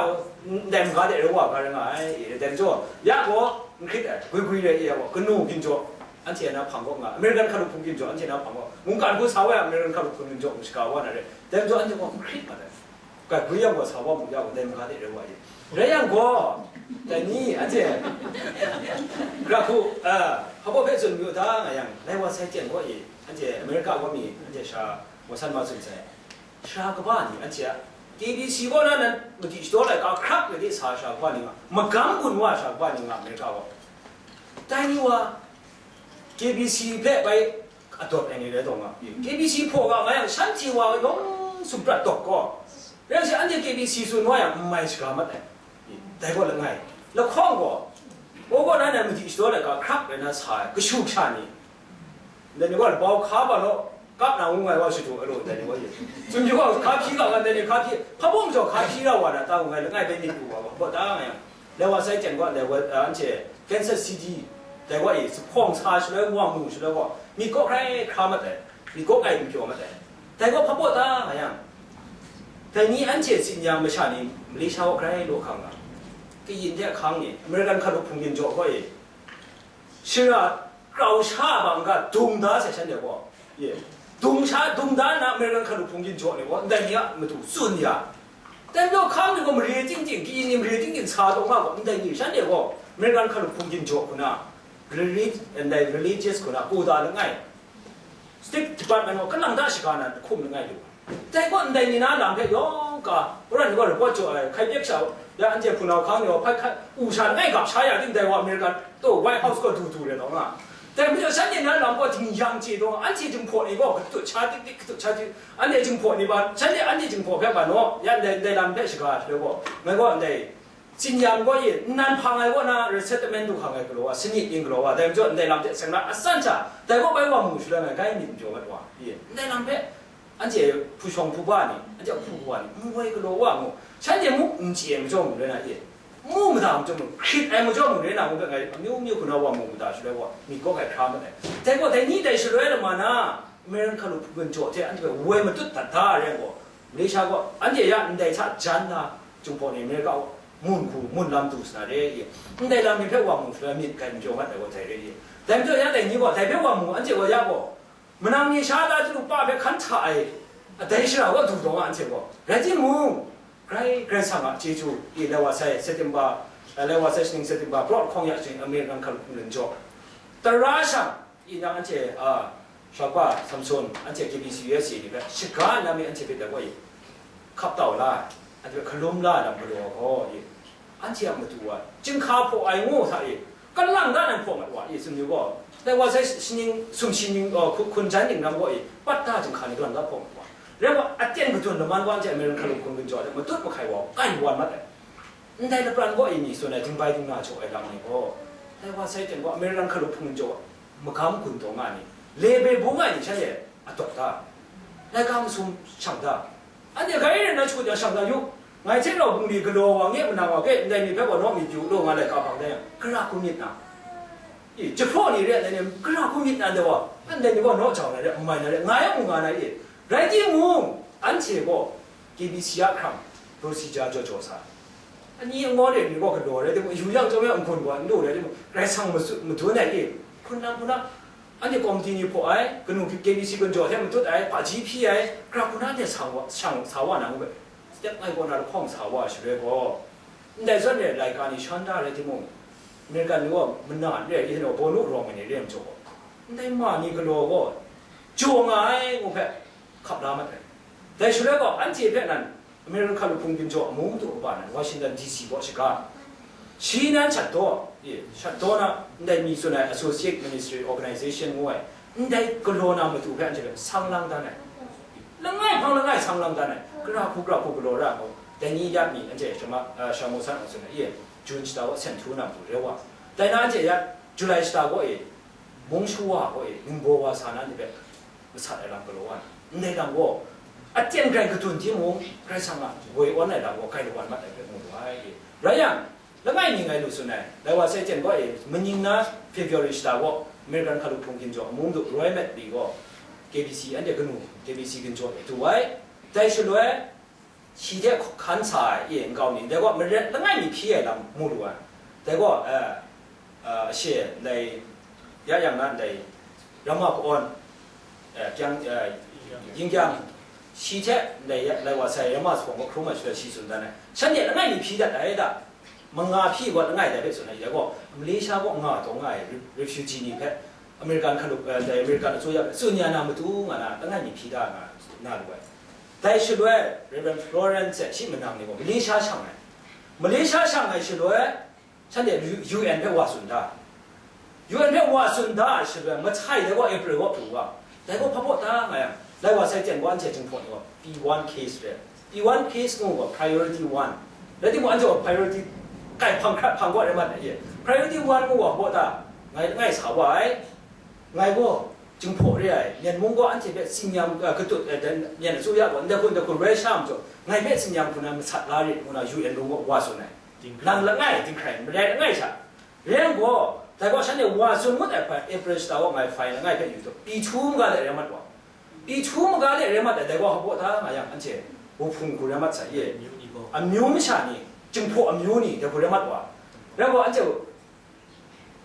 ndai n ga de rai wa ga rai nga ai, ye, dai majaw, ya gaw, n hkrit ai, gwi gwi rai, ya gaw, kanu ginjaw, Anhte na hpang kaw nga, American hkalup hpung ginjaw, anhte na hpang kaw, mungkan hku sa wa yang, American hkalup hpung ginjaw, mung shaga wa na re. Dai majaw anhte gaw n hkrit mat ai. Gat gwi yang gaw sa wa mu ya gaw, dai maga de rai wa ye. Rai yang gaw, dai ni, anhte, gara hku, a, hpa baw hpe tsun mayu da nga yang, lai wa sai ten gaw e, anhte America wa mi, anhte sha, wa san ma tsun sai. Sara kaba ni anhte a, K B C kaw na nan madi shadaw laika hkrak ai de sa sara kaba ni nga, magam gun wa sara kaba ni nga, America wa. Dai ni wa, K B C hpe bai adawt ai ni rai taw nga, K B C hpaw ga nga yang, shanhte wa yawng sumrat dawk gaw, rai shi anhte K B C tsun wa yang, n mai shaga mat ai. Dai gaw langai, lahkawng gaw, gaw gaw na nan madi shadaw laika hkrak rai na sa ai, kashu kasha ni, Ndai ni gaw labau hka ba law, kap na ngu ngai wa shadu alo, ndai ni gaw ye. Tsun yu gaw, hka hpyi ga nga, ndai ni hka hpyi, hpa bawng jaw hka hpyi ra wa na ta ngu ngai, langai bai myit lu wa, wa, wa ta nga yang. Lai wa sai ten gaw, lai wa, a, anhte, Kansas City, dai wa e, zuphpawng sa shaloi, wa mu shaloi gaw, myit kaw hkrai hkra mat ai. Myit kawk ai n pyaw mat ai. Dai gaw hpa baw ta nga yang, dai ni anhte tsin yang masha ni Malaysia gaw grai law hkang nga, kayin hte ahkang ni, American hkalup hpung yin jaw gaw e, shara grau sha ai bang ga dung da sai shanhte gaw, ye, dung sha, dung da nna American hkalup hpung yin jaw ni gaw, ndai ni a matu tsun ya. Dai majaw hkang ni gaw mare ting ting, kayin ni mare ting ting sa taw nga gaw, ndai ni shanhte gaw American hkalup hpung yin jaw hku na, reli-, ndai religious hku na, kota langai, State Department gaw kalang ta shaga na hkum langai lu. Dai gaw ndai ni na lam hpe yawng ka, Iran gaw report jaw ai, hkai pyak sha, ya anhte hpunau hkang ni gaw hpai hkai, u sha langai gap sha ya ting, dai wa American taw White House gaw du du re taw nga. Dai majaw shanhte na lam gaw dingyang chye taw nga, anhte jinghpaw ni gaw katut sha tik tik, katut sha tik, anhte jinghpaw ni ba, shanhte anhte jinghpaw hpe ba naw, ya ndai, ndai lam hpe shaga shaloi gaw, ngai gaw ndai, Tsin yang gaw e, nnan hpang ai kaw na resettlement du hkang ai galaw wa, sanit yin galaw wa, dai majaw ndai lam hte seng na asan sha, dai kaw bai wa mu shaloi ngai grai myit n pyaw mat wa, e, ndai lam hpe anhte hpu shawng hpu ba ni, anhte hpu hpu wa ni, n woi galaw wa mu, shanhte muk n chye ai majaw mu rai na, e, mu mada majaw mu, hkrit ai majaw mu rai na, ngu hpe ngai amyu myu hku na wa mu mada shaloi wa, myit kaw grai hkra mat ai. Dai gaw dai ni dai shaloi lama na, American hkalup hpung yin jaw hte anhte hpe woi matut dat da ai rai gaw, Malaysia gaw anhte ya ndai hta jan na, Jinghpaw ni America mun hku, mun lam du sa na re i? Ndai lam ni hpe wa mu shaloi myit grai n jaw mat ai gaw dai re i? Dai majaw ya dai ni gaw, dai hpe wa mu anhte gaw ya gaw, manang ni sha la chyu pa hpe hkan hta ai, dai shara gaw du taw nga anhte gaw. Rai timung, Karai, Karai Kasang a chyeju i, lai wa sai September, lai wa sai shaning September, brawt hkawng ya shaning American hkalup hpung yin jaw, tara shang, i nang anhte, a, Shakpa, Samson, anhte K B C U S A ni hpe shaga nna mi anhte hpe dai gaw i, hkap tau la, anhte hpe hkalum la lam galaw gaw i, anhte a matu wa, chyinghka hpaw ai ngu hta i, kalang da nang hpaw mat wa i, tsun yu gaw, dai wa sai shaning, sumshi ning, aw, hku-, hkun jan ning ram gaw i, pat da chyinghka ni kalang da hpaw mat wa. Rai wa, aten gadun laman gaw anhte American hkalup hpung yin jaw hte matut mahkai wa, kai wan mat ai. Ndai lapran gaw i mi tsun ai, dingbai dingna jaw ai lam ni gaw, dai wa sai ten gaw American hkalup hpung yin jaw, magam gun taw nga ni, lebe bung ai ni shanhte a dawk da, laika masum shang da, anhte grai rai nna shakut ya shang da yu, ngai hte rau bungli galaw wa nge manang wa ge, ndai ni hpe gaw naw myit yu u law nga laika hpang da yang, gara hku myit na, i, jahpraw ni re ai ni, gara hku myit na ndai wa, ndai ni gaw naw jau na re, n mai na re, ngai a mu nga na i, rai timung, anhte gaw K B C a hkrang procedure jaw jaw sa, ani angaw re ni gaw galaw rai timung, yu yang chyawm yang n-gun gaw n lu rai timung, Karai Kasang matsu-, madun ai e, hpun nang hpun na, anhte komiti ni hpaw ai, kanu K B C gun jaw hte matut ai, hpaji hpyi ai, hkra hku na anhte sa wa, shang sa wa na ngu ai, step ngai kaw na lahkawng sa wa ai shaloi gaw, ndai zawn re ai laika ni shan da rai timung, American ni gaw mana n re ai, i hte gaw bawnu rawng ai ni re ai majaw gaw, ndai ma ni galaw gaw, jaw nga ai ngu hpe, hkap la mat ai. Dai shaloi gaw, anhte hpe nan American hkalup hpung yin jaw amu madu kaba nan Washington D C kaw shaga, shi nan shat daw, e, shat daw na, ndai mi tsun ai Associate Ministry Organization ngu ai, ndai galaw na matu hpe anhte hpe sang lang dan ai. Langai hpang langai sang lang dan ai. Gara hku gara hku galaw ra ai gaw, dai ni ya mi anhte shama, a, Shamu san a tsun ai, e, June shata kaw sen htu na matu re wa. Dai na anhte ya July shata kaw e, mung shawa kaw e, ningbaw wa sa na ni hpe masat ai lam galaw wa na, ndai lam gaw, aten grai gadun timung, Karai Kasang a woi awn ai lam gaw, grai lawan mat ai hpe mu lu ai. Rai yang, langai mi ngai lu tsun ai, lai wa sai ten gaw e, maning na February shata gaw, American hkalup hpung yin jaw amu madu Roy Mac Lee gaw, K B C, anhte kanu, K B C gun jaw e du ai. Dai shaloi, shi hte hkan sa ai, e, nkau ni, dai gaw maret langai mi hpyi ai lam mu lu ai. Dai gaw, eh, eh, ashe ndai, ya yang na ndai, Rama Kawn, eh, kyang, eh, yin kyang, shi hte ndai ya, lai wa sai Rama Sawng gaw hkrum ai shaloi shi tsun dan ai. Shanhte langai mi hpyi dat ai da, manga hpyi gaw langai dai hpe tsun ai, dai gaw, Malaysia kaw nga taw nga ai re-, refugee ni hpe, American hkalup, eh, ndai American အစိုးရ hpe tsun ya na matu nga na, langai mi hpyi da nga, na lu ai. Dai shaloi, Reverend Florence hte shi manang ni gaw Malaysia shang ai. Malaysia shang ai shaloi, shanhte U-, U N hpe wa tsun da. U N hpe wa tsun da ai shaloi, masai dai gaw April kaw pru wa. Dai gaw hpa baw ta nga yang, lai wa sai ten gaw anhte Jinghpaw ni gaw P one case re. P one case ngu gaw priority one. Rai timung, anhte gaw priority kai hpang hkrat hpang gaw rai mat ai e. Priority one ngu gaw hpa baw ta, ngai langai sa wa ai. Ngai gaw, Jinghpaw re ai, Myen mung gaw anhte hpe tsin-yam, a, katut, a, dan, Myen အစိုးရ gaw, ndai hku, ndai hku rai sha majaw, ngai hpe tsin-yam hku na masat la rit ngu na U N rung gaw wa tsun ai. Lang langai, dinghkrai, marai langai sha. Rai yang gaw, dai gaw shanhte wa tsun ngut ai hpe, April shata gaw ngai fai langai hpe yu taw, P two maga de rai mat wa. Pyidaungsu maga le rai mat ai, dai gaw hpaw hta nga yang, anhte wuhpung hku rai mat sai, ye. Amyu masha ni, Jinghpaw amyu ni, dai hku rai mat wa. Rai gaw, anhte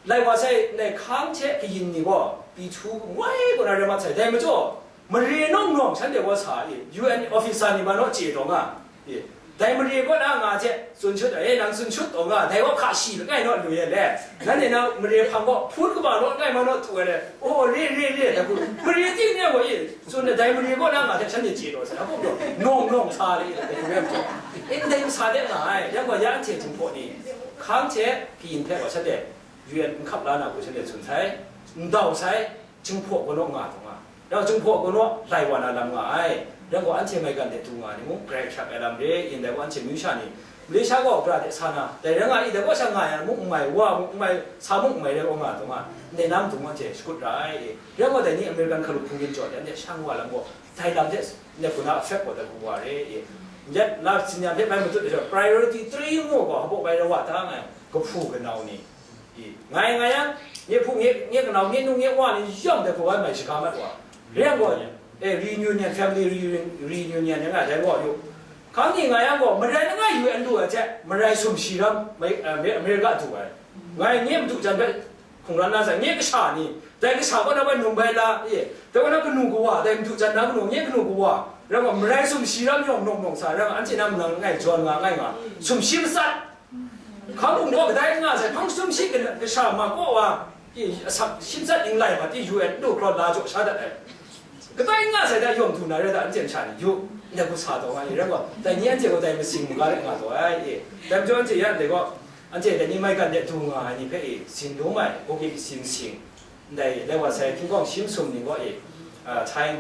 lai wa sai, ndai hkang hte kayin ni gaw, Pyidaungsu ngoi kaw na rai mat sai, dai majaw, mare nawng nawng shanhte gaw sa i, U N officer ni ma naw chye taw nga, i, dai mare kaw na nga hte, tsun shut ai, nang tsun shut taw nga, dai gaw hka shi langai naw lu ai le, nanhte na mare hpang gaw, hpun kaba law langai ma naw tu ai le, o, re, re, re, dai hku, mare ting ni gaw i, tsun ai, dai mare kaw na nga hte shanhte chye taw sai, hpa gaw, nawng nawng sa le, dai hku re ai majaw, e, ndai masa de nga ai, yang gaw ya anhte Jinghpaw ni, hkang hte kayin hpe gaw shanhte, U N n hkap la na hku shanhte tsun sai, n dau sai, Jinghpaw kanu nga taw nga. Rau Jinghpaw kanu lai wa na lam nga ai. Rau gaw anhte maigan de du nga ni mung, grai hkyak ai lam re, yin dai gaw anhte Myu sha ni, Malaysia gaw gara de sa na, dai rai nga i, dai gaw sha nga yang mung n mai, wa mung n mai, sa mung n mai rai gaw nga taw nga, ndai nam dung anhte shakut ra ai. Rau gaw dai ni American hkalup hpung ginjaw de, anhte shang wa lam gaw, dai lam hte, ndai hku na affect gaw dai hku wa re, i. Yet la tsin yan hpe bai matut ai jaw, priority three ngu gaw, hpaw bai rai wa ta nga, kahpu kanau ni, i, ngai, ngai yang, nye hpu, nye, nye kanau, nye nu, nye wa ni yawng dai hpaw mai shaga mat wa. Re yang gaw, eh, reunion, family reunion, reunion yang nga dai gaw yu. Hkang ni nga yang gaw, marai langai U N du ai hte, marai sumshi ram, mai, eh, Amer-, America du ai. Ngai nye madu jan bai, hkungran na sai, nye kasha ni, dai kasha kaw na bai num bai la, ye, dai kaw na kanu kawa, dai madu jan na kanu, nye kanu kawa, ram gaw, marai sumshi ram yawng nawng nawng sa, ram anhte na manang langai jawn nga, ngai nga, sumshi matsat. Hkang hkum gaw kadai n nga sai, hpang sumshi kasha ma kaw wa, i, asak shim tsat ning lai ma ti U N du hkraw la jaw sha dat ai. Kadai n nga sai, dai yawng du na rai da, anhte masha ni yu, ndai hku sa taw nga ni, rai gaw, dai ni anhte gaw dai masing maga rai nga taw ai, i. Dai majaw anhte ya ndai gaw, anhte dai ni maigan de du nga ai ni hpe, i, sin dum ai, O K B C masing, ndai, dai wa sai, hkying hkawng shim sum ni gaw, i, a, Thai,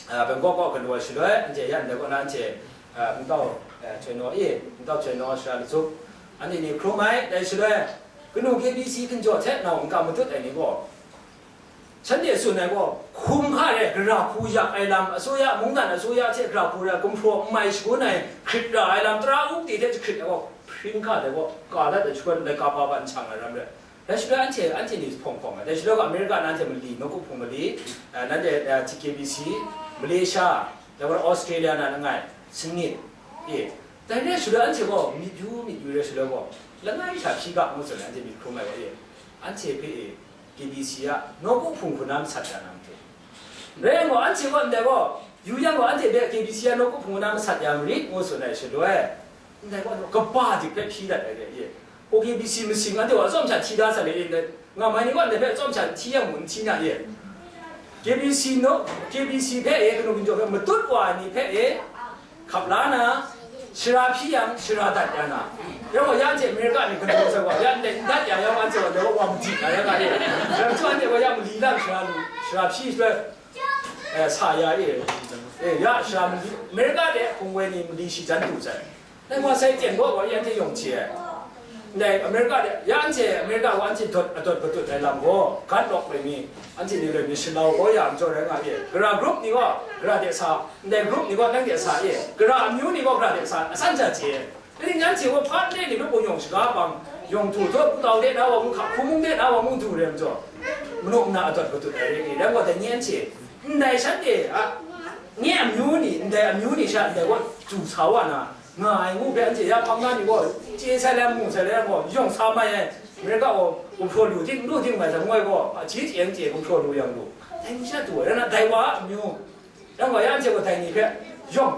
a, Bangkok kaw galaw ai shaloi, anhte ya ndai kaw na anhte, a, Ntau, a, Choi Naw e, Ntau Choi Naw, Sara Lachyuk, anhte ni hkrum ai, dai shaloi, kanu K B C hkinjaw hte nau n-ga matut ai ni gaw, shanhte tsun ai gaw, hkum hkra re, gara hku yak ai lam, asuya, mungdan asuya hte gara hku re, gumhpraw n mai shangun ai, hkrit ra ai lam, tara ukti hte jahkrit ai gaw, hpring hka dai gaw, ka dat ai shakawn, laika pa pa n shang ai ram re. Dai shaloi anhte, anhte ni hpawng hpawng ai. Dai shaloi gaw America na anhte mali, nawku hpung mali, eh, nanhte, eh, T K B C, Malaysia, dai gaw Australia na langai, sanit, e. Dai re shaloi anhte gaw myit yu, myit yu re shaloi gaw, langai sha hpyi ga ngu tsun ai, anhte myit hkrum ai gaw, e. Anhte hpe, e, K B C a nawku hpung hku na masat ya na matu. Rai yang gaw, anhte gaw ndai gaw, yu yang gaw, anhte hpe K B C a nawku hpung hku na masat ya marit ngu tsun ai shaloi, ndai gaw, kaba dik hpe hpyi dat ai re, e. O K B C masing anhte gaw atsawm sha hti da sa le, e, nga mai ni gaw, ndai hpe atsawm sha hti yang mung n hti na, e. K B C naw, K B C hpe, e, kanu ginjaw hpe matut wa ai ni hpe, e, hkap la na, shara hpyi yang, shara dat ya na. Rai gaw, ya anhte America ni hkanu sai gaw, ya ndai n dat ya yang, anhte gaw, ndai gaw wa madit na ya nga, e. Rai gaw, anhte gaw ya mali lam shara lu, shara hpyi shaloi, eh, sa ya e, eh, ya sha mali, America de hpung woi ni mali shi jan du sai. Dai wa sai tyen gaw, gaw anhte yawng chye ai. Ndai America de, ya anhte America wa anhte dawt, adawt patut ai lam gaw, gat lawk loi mi, anhte ni loi mi, shalau gaw ya majaw rai nga e. Gara group ni gaw, gara de sa, ndai group ni gaw, nang de sa e. Gara amyu ni gaw, gara de sa, asan ja chye ai. Kaning anhte gaw hpa nre ni lup yawng shaga bang, yawng htu htaw, Putau de na wa mu, Hku Mung de na wa mu du re majaw, manu nna adawt gadut ai rai ni, rai gaw dai ni anhte, ndai shanhte a, nye amyu ni, ndai amyu ni sha ndai gaw du sa wa na, nga ai ngu hpe anhte ya hpang na ni gaw, chye sai le, mu sai le gaw, yawng sa mai ai, America gaw gumhpraw lu ting, lu ting mai sai, ngoi gaw, a, hti chye n chye gumhpraw lu yang lu, dai ni sha du ai, rai na, dai wa a amyu, Rai ngai, anhte gaw dai ni hpe yawng,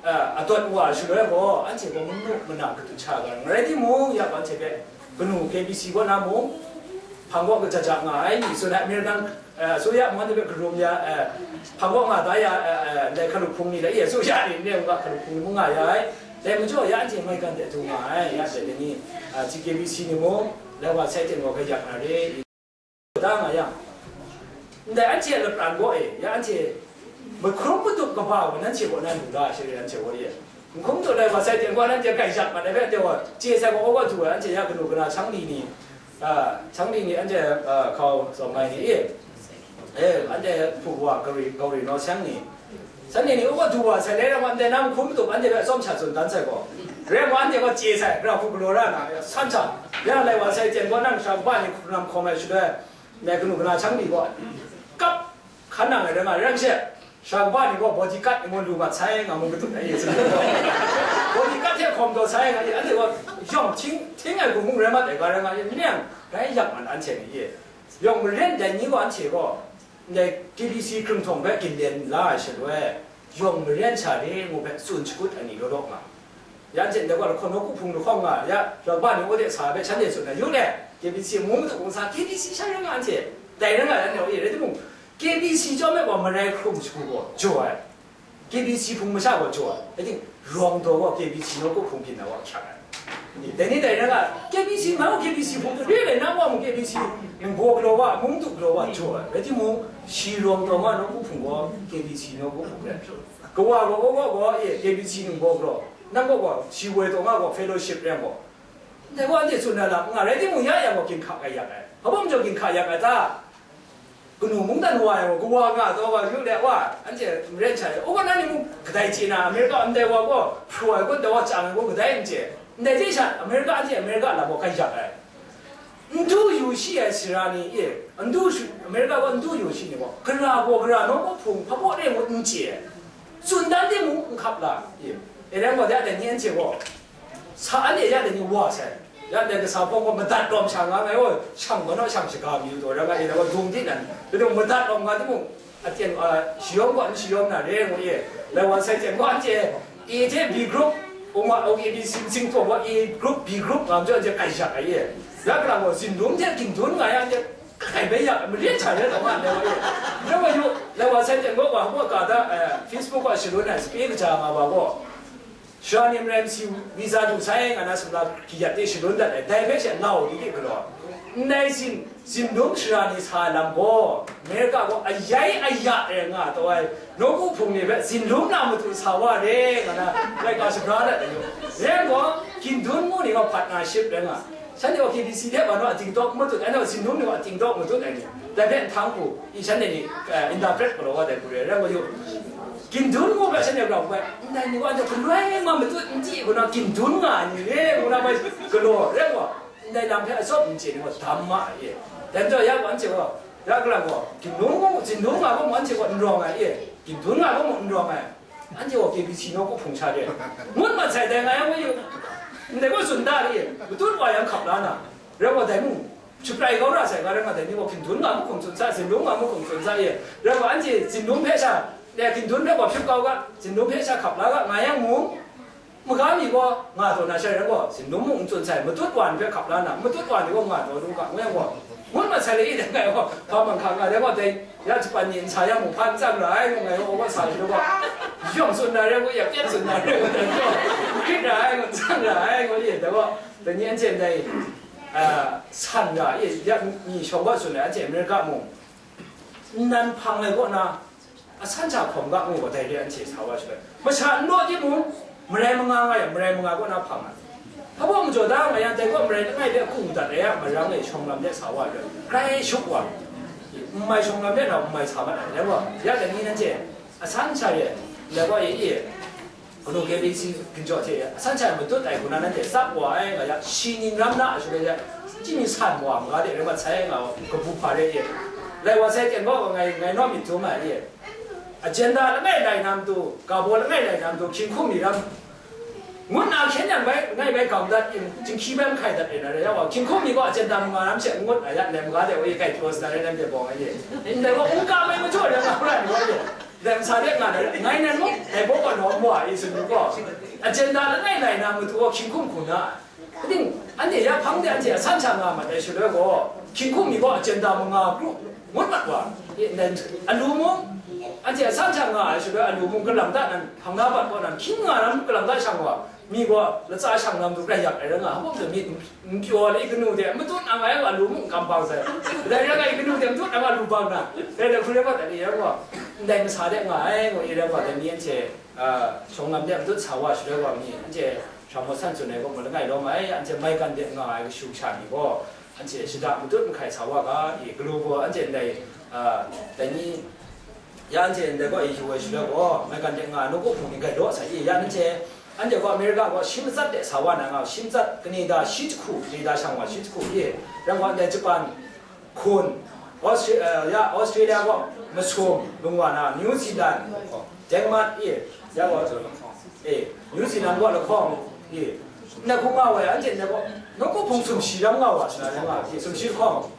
a, adawt wa shaloi gaw, anhte gaw manu mana kadu cha ga, ngarai timung, ya gaw anhte hpe kanu K B C kaw na mung, hpang gaw kaja ja nga ai, mi tsun ai, American, a, အစိုးရ mung anhte hpe karum ya, a, hpang gaw nga da ya, a, a, ndai hkalup hpung ni, dai Yesu ya ni, ne mung ga hkalup hpung ni mung nga ya ai, dai majaw ya anhte maigan de du nga ai, ya dai ni, a, T K B C ni mung, lai wa sai ten gaw gayak na re. Da nga yang, ndai anhte a lapran gaw e, ya anhte mahkrum matup kaba gaw nanhte kaw na lu la, sha re anhte gaw e. Mahkrum matup dai wa sai teng gaw nanhte kai jat mat ai hpe, anhte gaw chye sai gaw, gaw du ai, anhte ya kanu kana Changli ni, a, Changli ni anhte, a, hkau tsawm ai ni e, e, anhte hpu wa gari, gauri naw seng ni, Shanhte ni, uga du wa sai, dai ram ndai na mahkrum matup anhte hpe atsawm sha tsun dan sai gaw, rai wa anhte gaw chye sai, gara hku galaw ra na, san hta, ya lai wa sai, tyen gaw nang sha kaba ni hkrum hkawm ai shaloi, ndai kanu kana Changli gaw, kap hkan nang ai rai nga, rai she, Sha kaba ni gaw bodyguard ni mung lu mat sai nga mung katut ai, bodyguard hte hkawm taw sai nga, anhte gaw yawng hting, hting ai hku mung rai mat ai ga rai nga, ni yang rai yak mat anhte ni, yawng maren dai ni gaw anhte gaw, ndai K B C hkrung htawng hpe ginlen la ai shaloi, yawng maren sha re ngu hpe tsun shakut ai ni law law nga. Ya nten de gaw lahkawng nawku hpung lahkawng nga, ya, raba ni wode sa hpe shanhte tsun ai, yu le, K B C mung madu mung sa, K B C sha rai nga anhte, dai rai nga anhte, rai timung, K B C chyawm e gaw marai hkrum shagu gaw jaw ai, K B C hpung masha gaw jaw ai, I think, rawng daw gaw K B C nawku hpung byin na wa hkyak ai. Dai ni dai rai nga, K B C, nang K B C hpung, re le, nang wa mung K B C, ningbaw galaw wa, mung du galaw wa jaw ai, rai timung, shi rawng daw nga nawku hpung gaw K B C nawku hpung rai. Kawa gaw, gaw, gaw, gaw, e, K B C ningbaw galaw, nang gaw gaw, shi woi taw nga gaw, fellowship rai gaw. Ndai gaw anhte tsun na lam n nga, rai timung, ya yang gaw, ginhka gai yak ai. Hpa bawm jaw ginhka yak ai ta? Kanu mungdan wa yang gaw, kawa nga taw gaw, yu le wa, anhte maren sha ai. O, gaw, na ni mung kadai chye na, America ndai wa gaw, hpru ai gaw, ndai wa chyang ai gaw, kadai n chye. Ndai hte sha, America, anhte America lam gaw, gai yak ai. N du yu shi ai sara ni e, n du shu, America gaw n du yu shi ni gaw, gara gaw gara nawku hpung hpa baw re ngut n chye, tsun dan de mung n hkap la e, e rai gaw, ya dai ni anhte gaw, sa anhte ya dai ni wa sai, ya dai kasa hpawng gaw madat lawm sha nga ngai gaw, shang gaw naw shang shaga mi yu taw, rai nga e, dai gaw dung di nan, dai dung madat lawm nga timung, Aten, a, shayawm gaw n shayawm na re ngu ye, lai wa sai teng gaw anhte A hte B group, O ma, O A B C, sing hpawng gaw A group, B group nga majaw anhte kai yak ai ye. Ya galang gaw, zinlum hte ginhdun nga ya anhte, kakai bai yak ai, maren hta re taw nga ai wa ye. Ya wa yu, lai wa sai teng gaw, wa hpa ka da, eh, Facebook gaw shalun ai, sape kaja nga wa gaw. Sara ni marai masi visa du sai nga na sumla kayat de shalun dat ai, dai hpe she lau di de galaw. Ndai sin, zinlum sara ni sa ai lam gaw, Amerika gaw ayai aya e nga taw ai, nawku hpung ni hpe zinlum na matu sa wa re nga na, laika shabra dat ai. Rai gaw, Kindun ngu ni gaw partnership rai nga. Shanhte gaw K B C hte wa naw a dingdawk matut, anhte gaw zinlum ni gaw a dingdawk matut ai ni. Dai hpe nhtang hku, i shanhte ni, eh, interpret galaw wa dai hku re, rai gaw yu. Kindun ngu hpe shanhte grau hpe, ndai ni gaw anhte galoi ma matut n di hku na, kindun nga ai ni re ngu na bai galaw, rai gaw, ndai lam hpe atsawp n chye ni gaw dam ma ai e. Dai majaw ya gaw anhte gaw, ya galang gaw, kindun ngu, zinlum nga gaw mu anhte gaw n rawng ai e, kindun nga gaw mu n rawng ai. Anhte gaw K B C nawku hpung sha de, ngut mat sai dai nga yang, ndai gaw tsun da re, matut wa yang hkap la na, rai gaw dai mung, shaprai kau ra sai ga rai nga dai ni gaw, Kindun nga mahkum tsun sa, Zinlum nga mahkum tsun sa ye, rai gaw anhte Zinlum hpe sha, e, Kindun hpe gaw hpyip kau ga, Zinlum hpe sha hkap la ga, nga yang mung, maga mi gaw nga taw na sha rai gaw, Zinlum mung n tsun sai, matut wa ni hpe hkap la na, matut wa ni gaw nga taw lu ga, ngu yang gaw, ngut mat sai le i dai ngai gaw, hpa mang hkang nga dai gaw, dai ya Japan ni n sa yang mung, hpa n tsang ra ai, ngu ngai gaw, gaw sa shi gaw, yawng tsun na rai gaw, ya pyan tsun na rai gaw, dai gaw, hkrit ra ai, ngu n tsang ra ai, ngu ye, dai gaw, dai ni anhte ndai, a, san ra, e, ya, mi shawng gaw tsun ai, anhte Amerika mung, nnan hpang ai kaw na, a san hta hkawm ga ngu gaw, dai re anhte sa wa shi ai. Masha n law timung, marai manga nga yang, marai manga kaw na hpang ai. Hpa baw majaw da nga yang, dai gaw marai langai de aku dat ai a, marang e shawng lam de sa wa ai, grai shup wa. N mai shawng lam de na, n mai sa mat ai, dai gaw, ya dai ni nanhte, a san sha re, dai gaw e, e, Kanu K B C ginjaw hte asan sha matut ai hku na nanhte tsap wa ai nga ya, shi ning ram na a shaloi ya, chyi mi san wa maga de rai mat sai nga, kabu hpa re e. Lai wa sai ten gaw ngai, ngai naw myit dum ai e. Agenda langai lai na matu, ga baw langai lai na matu, hkying hkum mi ram, ngut na hkyen yang bai, ngai bai gam dat in, jinghki bai mahkai dat e na rai ya wa, hkying hkum mi gaw agenda manga ram she n ngut ai ya, ndai maga de wa e, kai pyaw sa na rai nanhte bawng ai e. Ndai gaw n ka mai majaw rai nga ra ni wa e. Dai masa de nga ai, ngai nan mung, dai baw gaw lawm wa i tsun lu gaw, agenda langai lai na matu gaw hkying hkum hku na ai. Kaning, anhte ya hpang de anhte asan sha nga mat ai shaloi gaw, hkying hkum mi gaw agenda manga kru ngut mat wa. I, nan, alu mung, anhte asan sha nga ai shaloi alu mung galang da nan, hpang na bat kaw nan, hkying nga nan galang da shang wa, mi gaw latsa shang na matu rai yak ai rai nga, hpa matu myit n pyaw ai, i kanu de matut na nga yang, alu mung n kam bang sai. Dai rai nga, i kanu de matut na nga lu bang na. Dai dai hkru rai gaw, dai ni yang gaw, ndai masa de nga ai, ngu i rai gaw, dai ni anhte, a, shawng lam de matut sa wa shaloi gaw, mi anhte Shamo san tsun ai gaw, mu langai lawm ai, anhte maigan de nga ai kashu kasha ni gaw, anhte shada matut mahkai sa wa ga, i galu gaw, anhte ndai, a, dai ni, ya anhte ndai gaw, i yu ai shaloi gaw, maigan de nga ai nawku hpung ni gai law sai, i ya anhte, anhte gaw America gaw shi matsat de sa wa na nga, shi matsat Canada shi jahku, Canada shang wa shi jahku, i, rai gaw ndai Japan, Hkun, Austra-, eh, ya, Australia gaw, masum, lungwa na, New Zealand, Denmark, e, ya gaw, e, New Zealand gaw lahkawng, e, na hku nga wa, anhte na gaw, nawku hpung sumshi ram nga wa, sha na nga, e, sumshi lahkawng.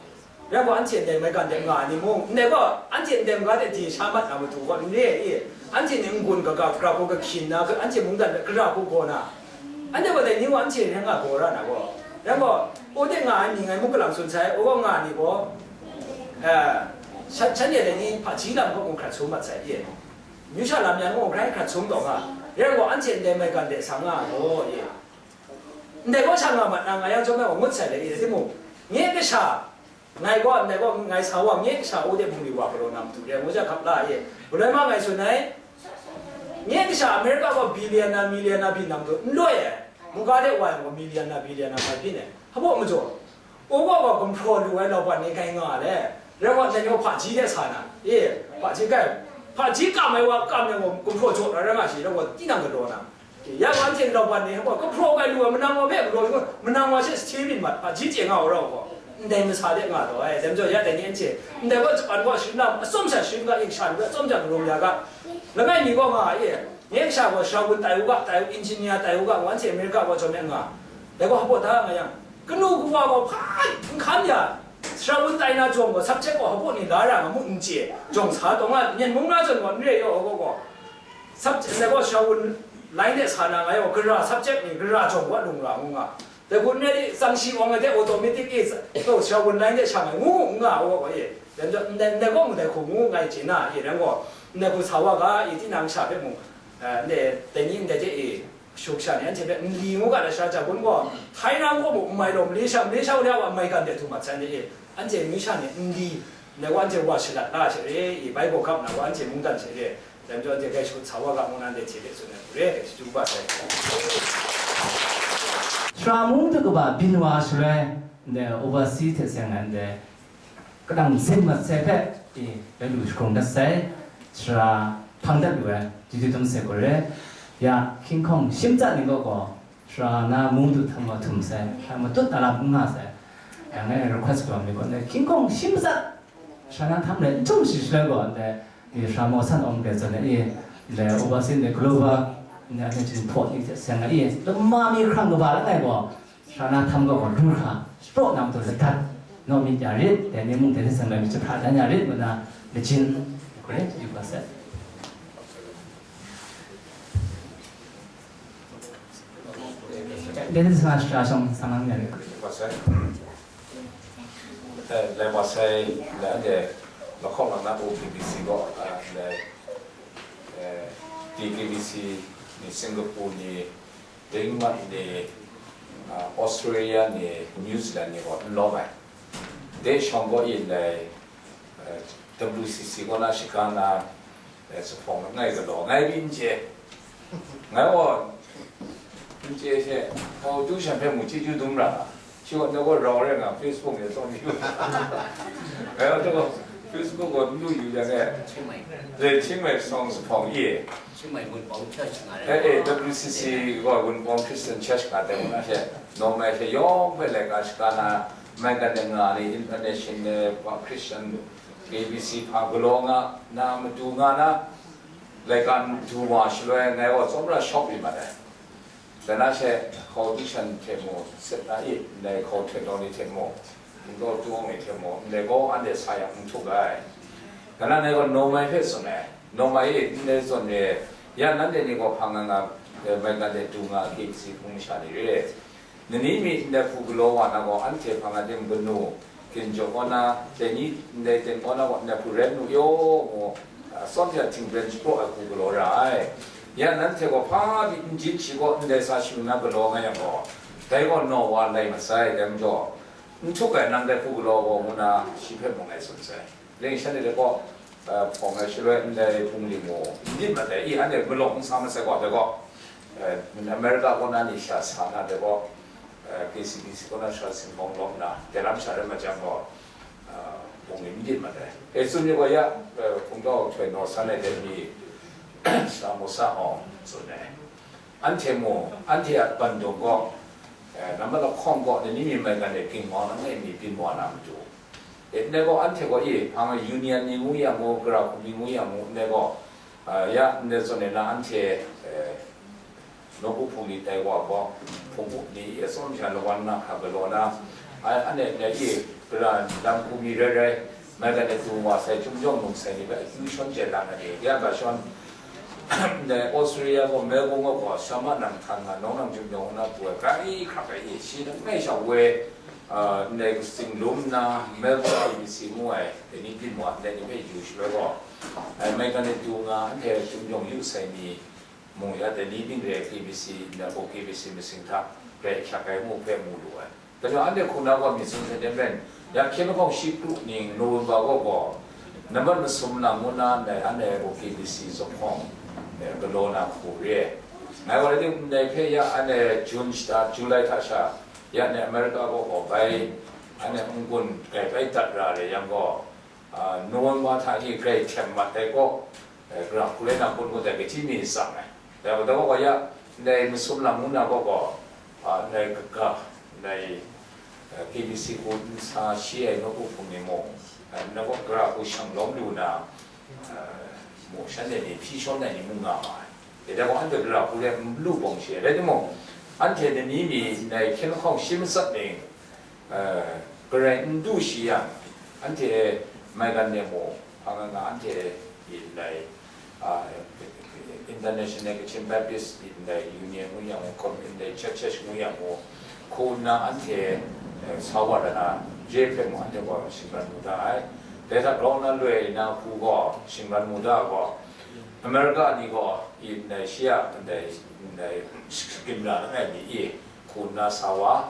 Rai gaw, anhte ndai maigan de nga ai ni mung, ndai gaw, anhte ndai maigan de di sha mat na matu gaw, n re, e, anhte ni n-gun kaga, gara hku kahkyin na, anhte mungdan de gara hku gaw na, anhte gaw dai ni gaw anhte rai nga gaw ra na gaw, rai gaw, o de nga ai mi ngai mung kalang tsun sai, o gaw nga ai ni gaw, eh, shan, shan de dai ni hpaji lam gaw mung hkrat sum mat sai, e, amyu sha lam yan gaw mung hkrat sum taw nga, rai gaw, anhte ndai maigan de sa nga ai gaw, e, ndai gaw sha nga mat na, nga yang chyawm ai gaw ngut sai le, e, timung, nye kasha, ngai gaw, ndai gaw, ngai sa wa, nye kasha o de bungli wa galaw na matu re, ngu ja hkap la e. Galoi ma ngai tsun ai, nye kasha America gaw billion na, million na byin na matu, n loi ai. Mungga de wa yang gaw million na, billion na bai byin ai. Hpa majaw, o gaw gaw gumhpraw lu ai lauban ni kai nga le. Rai gaw, ndai ni gaw hpaji de sa na, e, hpaji kai, hpaji kam ai wa kam yang gaw gumhpraw jaw na rai nga shi, rai gaw, tinang galaw na. Ya, anhte lauban ni, hpa, kahpraw kai lu ai, manang wa hpe galaw yu, manang wa she sahti myit mat, hpaji chye nga wa rau gaw, ndai masa de nga taw ai, dai majaw ya dai ni anhte, ndai gaw Japan gaw sharin na, atsawm sha sharin ga, ing sha ni gaw atsawm sha galaw ya ga, langai mi gaw nga ai e, nye kasha gaw sara wun tai u ga, tai u, engineer tai u ga, ngu anhte America gaw jawm ya nga, dai gaw hpa ta nga yang, kanu kawa gaw hpa n hkan ya, sara wun tai na jawng gaw, subject gaw hpa ni la ra nga mu n chye, jawng sa taw nga, Myen mung na zawn gaw n re yaw gaw gaw, subject, dai gaw sara wun lai de sa na ngai gaw, gara subject ni gara jawng wa lung ra ngu nga. Dai kun rai di, tsang shi awng ai de automatic e, to, sara wun lai de sha ngai ngu ngu nga wa gaw e. Dai majaw, ndai, ndai gaw ndai hku ngu ngai chye na, e, dai gaw, ndai hku sa wa ga, e, tinang sha hpe mung, eh, ndai, dai ni ndai hte e, shuk sha ni anhte hpe nli ngu ga na sha, ja gun gaw, Thailand gaw mung n mai law, Malaysia, Malaysia wa ni a wa n mai gan de htu mat sai ndai e, anhte amyu sha ni nli, ndai gaw anhte wa shalat la sha re, e, Bible gap na wa anhte mungdan sha re. Dai majaw, anhte grai shakut sa wa ga, mung nan de hte de tsun ai hku re, dai chyeju kaba sai. Sara mung du kaba byin wa shaloi, ndai overseas hte seng ai ndai, kadang zen mat sai hpe, i, rai lu shagrung dat sai, sara hpang dat lu ai, chyeju dum sai hku re. Ya, hkying hkawng shi matsat ni kaw gaw, sara na mung du htam wa htum sai, hkrai matut na lam n nga sai. Yang e request kau mi gaw, ndai hkying hkawng shi matsat, sara na htam rai n htum shi shaloi gaw, ndai, i, sara maw san awng de zawn ai, i, ndai overseas, ndai global, ndai anhte jinghpaw ni hte seng ai, i, lama mi hkrang kaba langai gaw, sara na htam gaw gaw, du hkra, shapraw na matu ladat, naw myit ya rit, dai ni mung dai ni seng rai myit jahpra dan ya rit, ngu na, majin, hkrai, yu ga sai. Dai ni seng rai shara shawng sa nang ya rit. Wa sai. Eh, lai wa sai, lai anhte lahkawng lang na O K B C gaw, ah, lai, eh, T K B C ni, Singapore ni, Denmark ni, ah, Australia ni, New Zealand ni gaw n lawm ai. Dai shawng gaw yin lai, eh, W C C gaw na shaga na, eh, zuphpawng langai galaw ngai byin chye. Ngai gaw n chye she, hkau tu shan hpe mu chyeju dum ra, shi gaw, ndai gaw rau rai nga, Facebook ni tsawm yu. Ngai gaw, Facebook gaw n lu yu yang e, Chingmai. Dai Chingmai shawng zuphpawng i. Chingmai Wunpawng Church nga ai. Eh, eh, W C C gaw Wunpawng Christian Church nga dai mung na she, nawng mai she yawng hpe laika shaga na, mai kan de nga ni, international wa Christian K B C hpa galaw nga na, matu nga na, laika du wa shaloi ngai gaw tsawmra shawk yu mat ai. Dai na she, hkau tu shan hte mu, set na i, ndai hkau hte nawng ni hte mu, n gaw tu awng ni hte mu, ndai gaw anhte sa yang n htuk ai. Dai na ngai gaw nawng mai hpe tsun ai, nawng mai e, ndai zawn re, ya nanhte ni gaw hpa nga nga, eh, mai kan de du nga, K B C hpung masha ni re. Nani mi ndai hku galaw wa na gaw, anhte hpang a tim kanu, ginjaw kaw na, dai ni ndai ten kaw na gaw, ndai hku rai nu yaw, ngu, a, tsawm hte a htingren shapraw ai hku galaw ra ai. Ya nanhte gaw hpa pyi n jin shi gaw, ndai sa shu na galaw nga yang gaw, dai gaw naw wa lai masai, dai majaw, n htuk ai nang dai hku galaw gaw, ngu na shi hpe mung ngai tsun sai. Leng shan de gaw, eh, hpawng ai shaloi ndai bungli mu, n myit mat ai, i, anhte malawng n sa masai gaw, dai gaw, eh, America kaw na ni sha sa na, dai gaw, eh, K C B C kaw na sha singhpawng lawm na, dai lam sha rai ma jang gaw, eh, bungli n myit mat ai. E tsun myit gaw ya, eh, hpungtau htoi naw san ai dai mi, Sara Mawsa Awng tsun ai. Anhte mu, anhte a bandum gaw, eh, nambat lahkawng gaw, nani mi mai kan de ginwang langai mi byin wa na matu, E, ndai gaw anhte gaw i, hpang union ni ngu yang mu, gara hku ni ngu yang mu, ndai gaw, a, ya, ndai zawn e na anhte, e, nawku hpung ni tai wa gaw, hpung hpung ni e tsawm sha lawan na hkra galaw na, a, anhte ndai i, gara lam hku mi rai rai, maigan e du wa sai, chyum jawng num sai ni hpe akyu shawn chye lang ai ni, ya ga shawn, ndai Australia gaw, Melbourne gaw, gaw, Shama nang htan nga, nawng nang chyum jawng na du ai, grai hkrak ai i, shi langai sha we, a, ndai Zinglum na, Melbourne A B C ngu ai, dai ni byin wa, ndai ni hpe yu shaloi gaw, ai, maigan e du nga, anhte chyum jawng yu sai ni mung ya, dai ni byin re K B C, ndai gaw K B C masing hta, grai hkyak ai ngu hpe mu lu ai. Dai majaw, anhte hku na gaw myit sumsing ten pen, ya hkyen lahkawng shi kru ning November gaw gaw, nambat masum lang ngu na ndai anhte gaw K B C zuphpawng, eh, galaw na hku re ai. Ngai gaw rai tim, ndai hpe ya anhte June shata, July hta sha, ya ndai America gaw gaw bai, anhte n-gun grai bai dat ra re yang gaw, a, November hta ni grai htem mat ai gaw, eh, gara hku rai na kun ngut ai, gahti mi tsang ai. Dai gaw, dai gaw, ya, ndai masum lam ngu na gaw gaw, a, ndai kaga, ndai, eh, K B C hku nsa shi ai nawku hpung ni mung, eh, ndai gaw gara hku shang lawm lu na, eh, mung shanhte ni hpyi shawn ai ni mung nga ma ai. Dai gaw, anhte gara hku rai n lu bawng shi ai. Rai timung, anhte ni mi ndai hkyen lahkawng shi matsat ning, eh, garai n du shi yang, anhte maigan de mung, hpa nga nga anhte ndai, ah, International Kachin Baptist ndai Union ngu yang mu, com-, ndai church, church ngu yang mu, hku nna anhte, eh, sa wa ra na, je hpe mung anhte gaw shingran mu da ai. Dai hta grau nna loi na hku gaw shingran mu da gaw, America ni gaw ndai shi a ndai, ndai ginra langai mi i hku nna sa wa,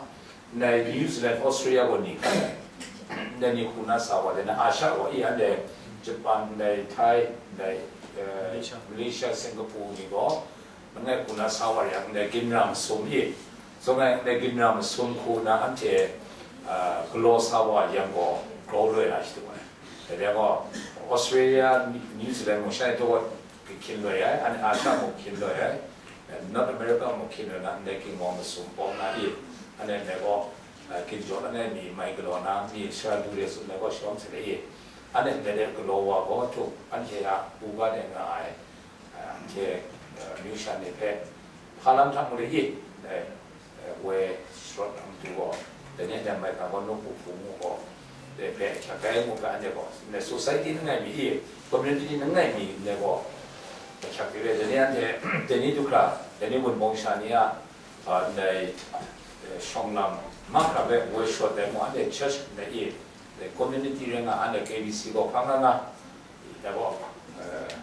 ndai New Zealand, Australia gaw ni hkan ai. Ndai ni hku na sa wa, dai na Asia gaw i, anhte Japan, ndai Thai, ndai, eh, Malaysia. Malaysia, Singapore ni gaw, langai hku na sa wa yang, ndai ginra masum i, so ngai, ndai ginra masum hku na anhte, ah, galaw sa wa yang gaw, grau loi na shadu ai. Dai gaw, Australia, New Zealand mung shanhte gaw, hkyin loi ai, anhte Asia mung hkyin loi ai, North America mung hkyin loi na, ndai ginwang masum pawng na i, anhte ndai gaw, eh, ginjaw langai mi mai galaw na, mi sara du re tsun ai gaw shalawm sai le i, anhte ndai de galaw wa gaw htuk, anhte a u ga de nga ai, eh, anhte, eh, amyu sha ni hpe hpa lam hta mu le i, eh, eh, woi sharawt na matu gaw, dai ni a maigan gaw, nawku hpung mu gaw, dai hpe hkyak ai mu ga, anhte gaw, ndai society langai mi i, community langai mi ndai gaw, hkyak di re, dai ni anhte, dai ni du hkra, dai ni wunpawng sha ni a, a, ndai, eh, shawng lam mahkra hpe woi sharawt ai mu, anhte church ndai i, dai community rai nga, anhte K B C gaw hpa nga nga, dai gaw, eh,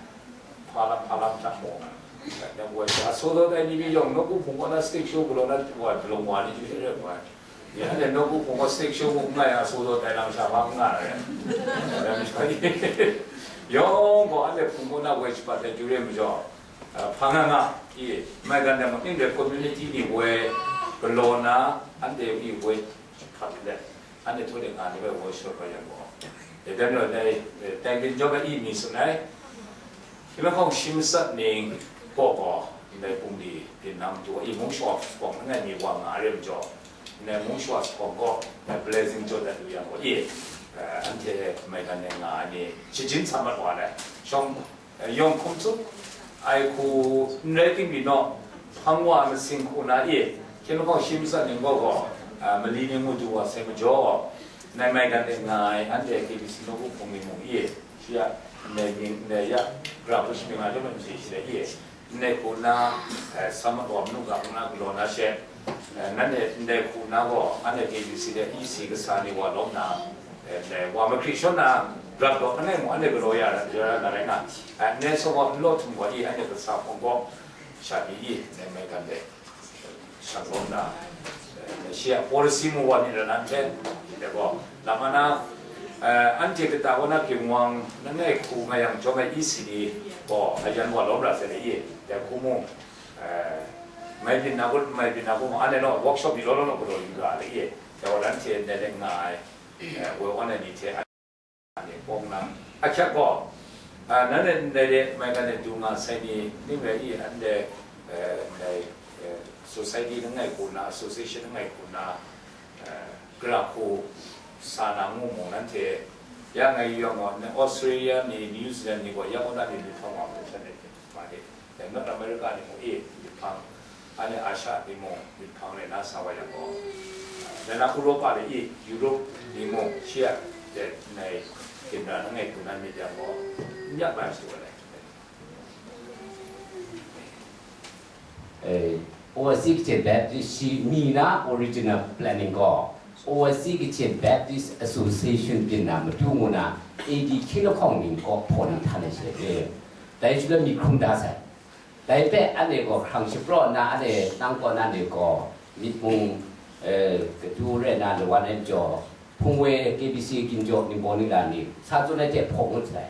hpa lam, hpa lam hta mung, eh, dai woi sha, a saw dat ai ni mi yawng, nawku hpung kaw na stage show galaw na wa, dalawng wa ni chyu hte rai wa. Ya, anhte nawku hpung kaw stage show mung n nga yang, a saw dat ai lam sha hpa n nga ai. Dai majaw ni yawng gaw, anhte hpung kaw na woi shabat ai chyu re majaw, eh, hpa nga nga, i, maigan dai mung, ning dai community ni woi galaw na, anhte i woi hpat let, anhte htaw de nga ni bai woi sharawt bai yang gaw, dai dan rai, dai, dai ginjawng ai i mi tsun ai, hkyen lahkawng shi matsat ning kaw gaw, ndai bungli byin na matu, i mung shawa hpawng langai mi wa nga ai re majaw, ndai mung shawa hpawng gaw, ndai blessing jaw dat lu yang gaw, i, eh, anhte maigan e nga ai ni, shajin sa mat wa ai, shawng, eh, yawng hkum tsup ai hku n rai timung naw, hpang wa masing hku na i, hkyen lahkawng shi matsat ning gaw gaw, ah, mali ni ngu du wa sai majaw, ndai maigan e nga ai anhte K B C nawku hpung ni mung i, shi a, ndai mying, ndai ya, gara hku shamying ai chyawm ai mase shi dai i, ndai hku na, eh, sa mat wa manu ga hku na galaw na she, eh, nanhte ndai hku na gaw, anhte K B C de E C kasa ni wa lawm na, eh, ndai wa mahkri shawn na, grap dawk langai mung anhte galaw ya, ya na rai nga, eh, ndai sawng gaw n law htum gaw i, anhte kasa hpawng gaw, sha pyi i, ndai maigan de shang lawm na, eh, shi a policy mu wa myit ra na hte, dai gaw, lam a na, eh, anhte kata kaw na ginwang langai hku nga yang, jawm ai E C ni gaw, a yan wa lawm ra sai le i, dai hku mu, eh, mai byin na kun, mai byin na kun, anhte naw workshop ni law law naw galaw yu ga le i, dai gaw, anhte ndai de nga ai, eh, woi wan ai ni hte, ni pawng na, ahkyak gaw, a, nanhte ndai de maigan e du nga sai ni ning rai i, anhte, eh, ndai, eh, society langai hku na, association langai hku na, eh, gara hku, Sa na ngu mung nanhte, ya ngai yawng gaw, Australia ni, New Zealand ni gaw, ya kaw na ni myit hpang wa hpe shanhte hte ma de, dai North America ni mung e myit hpang, anhte Asia ni mung myit hpang rai na sa wa yang gaw, dai na Europa le e, Europe ni mung shi a de ngai ginra na ngai hku nan myit yang gaw, n yak na ai shadu ai. Eh, Overseas Kachin Baptist shi mi na original planning gaw Overseas Kachin Baptist Association byin na matu ngu na A D hkying lahkawng ning kaw hpaw nang htan ai she re. Dai shaloi mi hkrum da sai. Dai hpe anhte gaw hkrang shapraw nna anhte nang kaw na ni gaw myit mung, eh, katu rai na lawan ai majaw, hpung woi K B C ginjaw ningbaw ningla ni sa tsun ai hte hpaw ngut sai.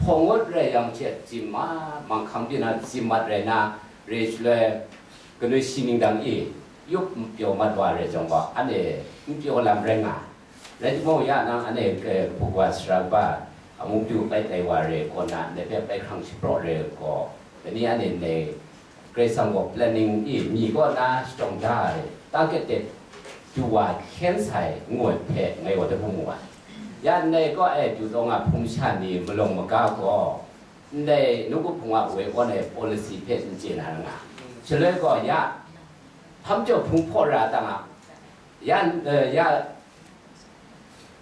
Hpaw ngut rai yang hte, zim mat, manghkang byin na zim mat rai na, re shaloi, kanu shi ning dang e, yup n pyaw mat wa rai jang gaw, anhte n pyaw lam rai nga ai. Rai timung, ya nang anhte, eh, kabu kawa sara kaba, amu matu bai tai wa re kaw na, ndai hpe bai hkrang shapraw re gaw, dai ni anhte ndai Karai Kasang gaw planning e mi kaw na shadawn da ai, target date du wa hkyen sai ngu ai hpe ngai gaw dai hpung mu ai. Ya ndai kaw e du taw nga hpung masha ni malawng maga gaw, ndai nawku hpung a woi kaw na policy hpe n chye na ra nga. Shaloi gaw ya hpam jaw hpung hpaw ra ta nga, ya, eh, ya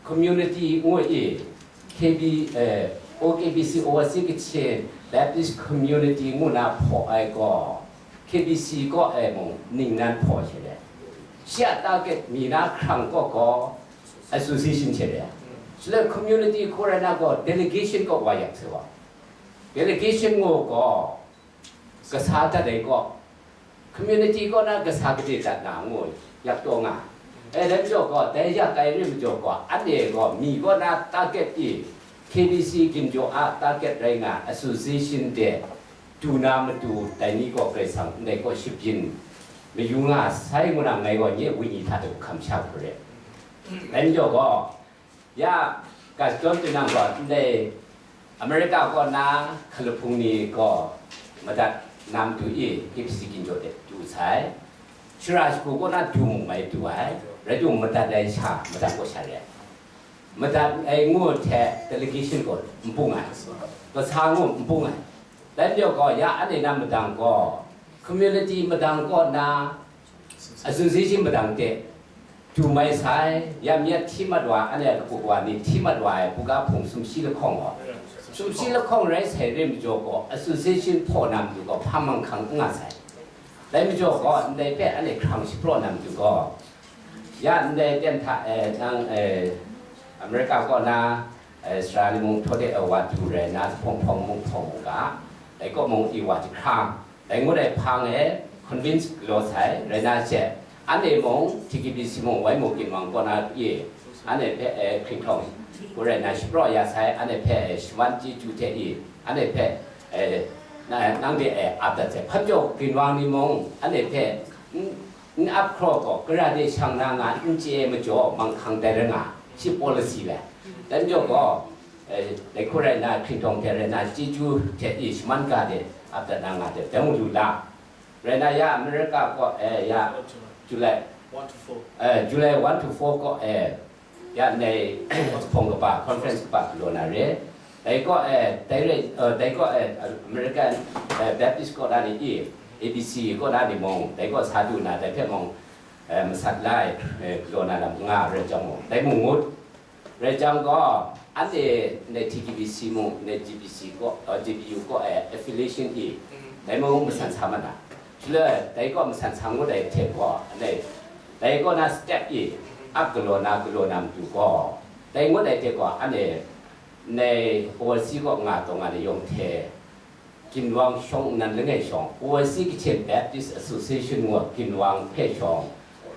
community ngu i, K B, eh, O K B C, Overseas Kachin Baptist Community ngu na hpaw ai gaw, K B C kaw e mung ningnan hpaw she le, shi a target mi na hkrang kaw gaw association she le, shaloi community hku rai na gaw delegation kaw wa yak se gaw, delegation ngu gaw, kasa dat ai kaw, community kaw na kasa gade dat na ngu yak taw nga. E, dai majaw gaw, dai yak ai re majaw gaw, anhte gaw mi kaw na target i, K B C ginjaw a target rai nga association de du na matu, dai ni gaw Karai Kasang ndai kaw shabyin mayu nga sai ngu na ngai gaw nye wenyi hta de hkam sha hku re. Dai majaw gaw, ya, ga shadawn tinang gaw, ndai America kaw na hkalahpung ni gaw madat na matu i K B C ginjaw de du sai. Shara shagu kaw na du mung mai du ai, rai timung, madat ai sha, madat kaw sha re ai. Madat ai ngu hte delegation gaw n bung ai, kasa ngu n bung ai. Dai majaw gaw, ya anhte na madang gaw, community madang kaw na, association madang de du mai sai, ya myit hti mat wa, anhte a kabu kawa ni hti mat wa ai buga hpung sumshi lahkawng gaw, sumshi lahkawng rai sai re majaw gaw, association hpaw na matu gaw hpa manghkang n nga sai. Dai majaw gaw, ndai hpe anhte hkrang shapraw na matu gaw, ya ndai ten hta e nang e America kaw na e sara ni mung htaw de e wa du rai na, hpawng hpawng mung hpawng mu ga, dai kaw mung i wa jahkrang, dai ngut ai hpang e convince galaw sai rai na she, anhte mung T K B C mung wai mu ginwang kaw na i, anhte hpe e hkringhtawng hku rai na shapraw ya sai, anhte hpe e shaman chyeju hte i, anhte hpe e na, nang de e ap dat sai. Hpa majaw ginwang ni mung anhte hpe n, n ap hkraw gaw, gara de shang na nga n chye ai majaw, manghkang dai rai nga, shi policy le. Dai majaw gaw, eh, dai hku rai na, hkringhtawng hte rai na, chyeju hte i shaman ga de ap dat na nga de, dai mu lu la. Rai na, ya America kaw e, ya July, eh, July one to four kaw e, ya ndai hpawng kaba, conference kaba galaw na re. Dai kaw e, dai re, eh, dai kaw e, American, eh, Baptist kaw na ni i, A B C kaw na ni mung, dai kaw sa du na, dai hpe mung, eh, masat la ai, eh, galaw na lam nga rai jang mung, dai mung ngut. Rai jang gaw, anhte ndai T K B C mung, ndai G B C kaw, eh, G B U kaw e, affiliation i, dai mung masan sa mat na. Shaloi, dai kaw masan sa ngut ai hte gaw, ndai, dai kaw na step i, ap galaw na, galaw na matu gaw, dai ngut ai hte gaw, anhte ndai overseas kaw nga taw nga ni yawng hte, ginwang shawng nnan langai shawng, Overseas Kachin Baptist Association ngu ginwang hpe shawng,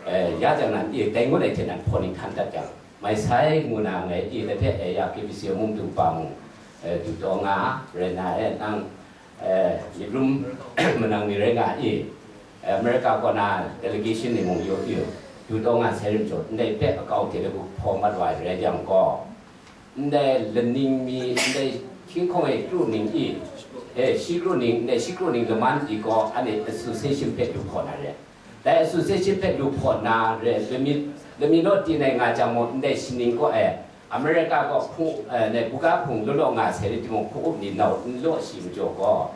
eh, ya jang nan, e, dai ngut ai hte nan hpaw ning htan dat jang, mai sai ngu na ngai, e, dai hpe, eh, ya K B C mung du pa mung, eh, du taw nga, rai na, eh, nang, eh, myit rum manang mi rai nga, e, America kaw na delegation ni mung yu yu, du taw nga sai rim jaw, ndai hpe akau hte lagu hpaw mat wa ai rai yang gaw, ndai laning mi, ndai hkying hkawng e kru ning i, eh, shi kru ning, ndai shi kru ning laman i gaw, anhte association hpe du hkaw na re. Dai association hpe lu hpaw nna re, lami, lami law ti nai nga jang mung, ndai shaning kaw e, America kaw hpung, eh, ne, buga hpung law law nga sai rai timung, hpung up ni nau n law shi majaw gaw,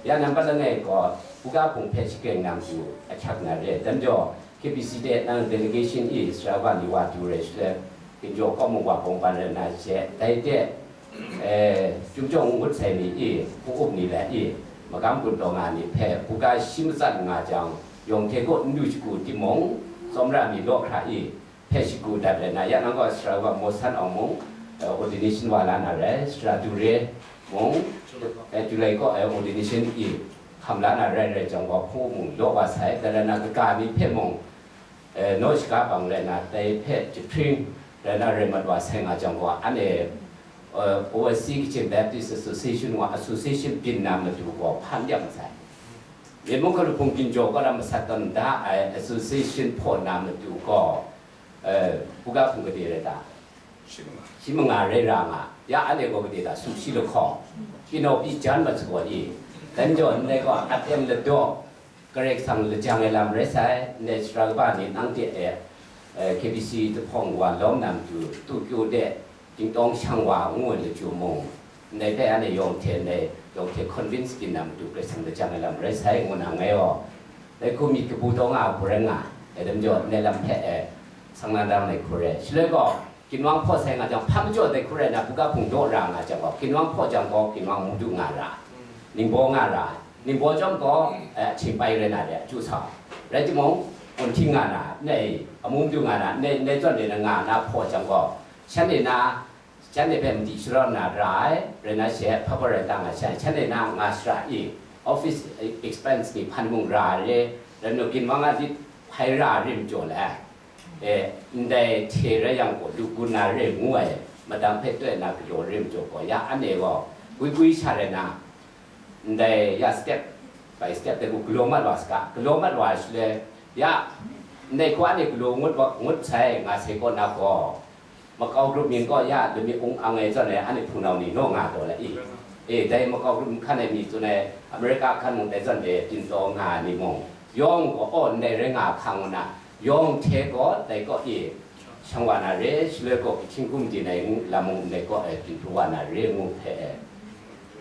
ya nambat langai gaw, buga hpung hpe shakaing na matu ahkyak na re. Dai majaw, K B C de nang delegation e sara wa ni wa du rai shaloi, ginjaw kaw mung wa bawng ban rai na she, dai de, eh, Chyum Jawng Ngut sai ni e, hpung up ni le e, magam gun taw nga ni hpe, buga shi matsat nga jang, yawng hte kaw n du shagu timung, tsawmra mi law hkra e, hpe shagu dat rai na, ya nang gaw sara wa Maw San Awng mung, eh, ordination wa la na rai, sara du re mung, eh, July kaw, eh, ordination e hkam la na rai rai jang gaw, hpung mung law wa sai, dai rai na, kaga mi hpe mung, eh, naw shaga bang rai na, dai hpe jahpring rai na rai mat wa sai nga jang gaw, anhte, eh, Overseas Kachin Baptist Association wa association byin na matu gaw hpan yak masai. Myen mung hkalup hpung ginjaw kaw lam masat tawn da ai association hpaw na matu gaw, eh, buga hpung gade rai ta? Shi manga. Shi manga rai ra nga, ya anhte gaw gade ta, sumshi lahkawng, pyi naw pyi jan mat sa gaw i, dan jaw ndai gaw aten ladaw, Karai Kasang lajang ai lam rai sai, ndai sara kaba ni nanhte e, eh, K B C jahpawng wa lawm na matu, Tokyo de, Dingtawng Shang Wa ngu ai laju mung, ndai hpe anhte yawng hte, ndai yawng hte convince byin na matu Karai Kasang lajang ai lam rai sai, ngu na ngai gaw, dai hku myit kabu taw nga ai hku rai nga, dai majaw ndai lam hpe e, sang na dang ai hku rai. Shaloi gaw, ginwang hpaw sai nga jang, hpa majaw dai hku rai na, buga hpung daw ra nga jang gaw, ginwang hpaw jang gaw, ginwang mu du nga ra, ningbaw nga ra, ningbaw chyawm gaw, eh, ahkying pai rai na re, a chyu sa. Rai timung, gun hkying nga na, ndai amu madu nga na, ndai, ndai zawn de na nga na hpaw jang gaw, shanhte na, shanhte hpe madi sharawn na ra ai, rai na she, hpa hpa rai ta nga sha, shanhte na nga shara i, office expense ni hpan mung ra re, rai nu ginwang a lit hpai ra re majaw le, e, ndai hte rai yang gaw, lu gun na re ngu ai, madang hpe toi na galaw re majaw gaw, ya anhte gaw, gwi gwi sha rai na, ndai ya step by step de ku galaw mat wa saga, galaw mat wa ai shaloi, ya, ndai hku anhte galaw ngut wa, ngut sai nga sai kaw na gaw, makau grup mying kaw ya lami ung ang ai zawn e, anhte hpunau ni naw nga taw la i? E, dai makau grup nhkan ai mi tsun ai, America hkan mung dai zawn de byin taw nga ai ni mung, yawng gaw, aw, ndai rai nga hkang ngu na, yawng hte gaw dai kaw e, shang wa na re, shaloi gaw, Kachin Hkum Din ai ngu lam mung ndai kaw e, byin pru wa na re ngu hpe,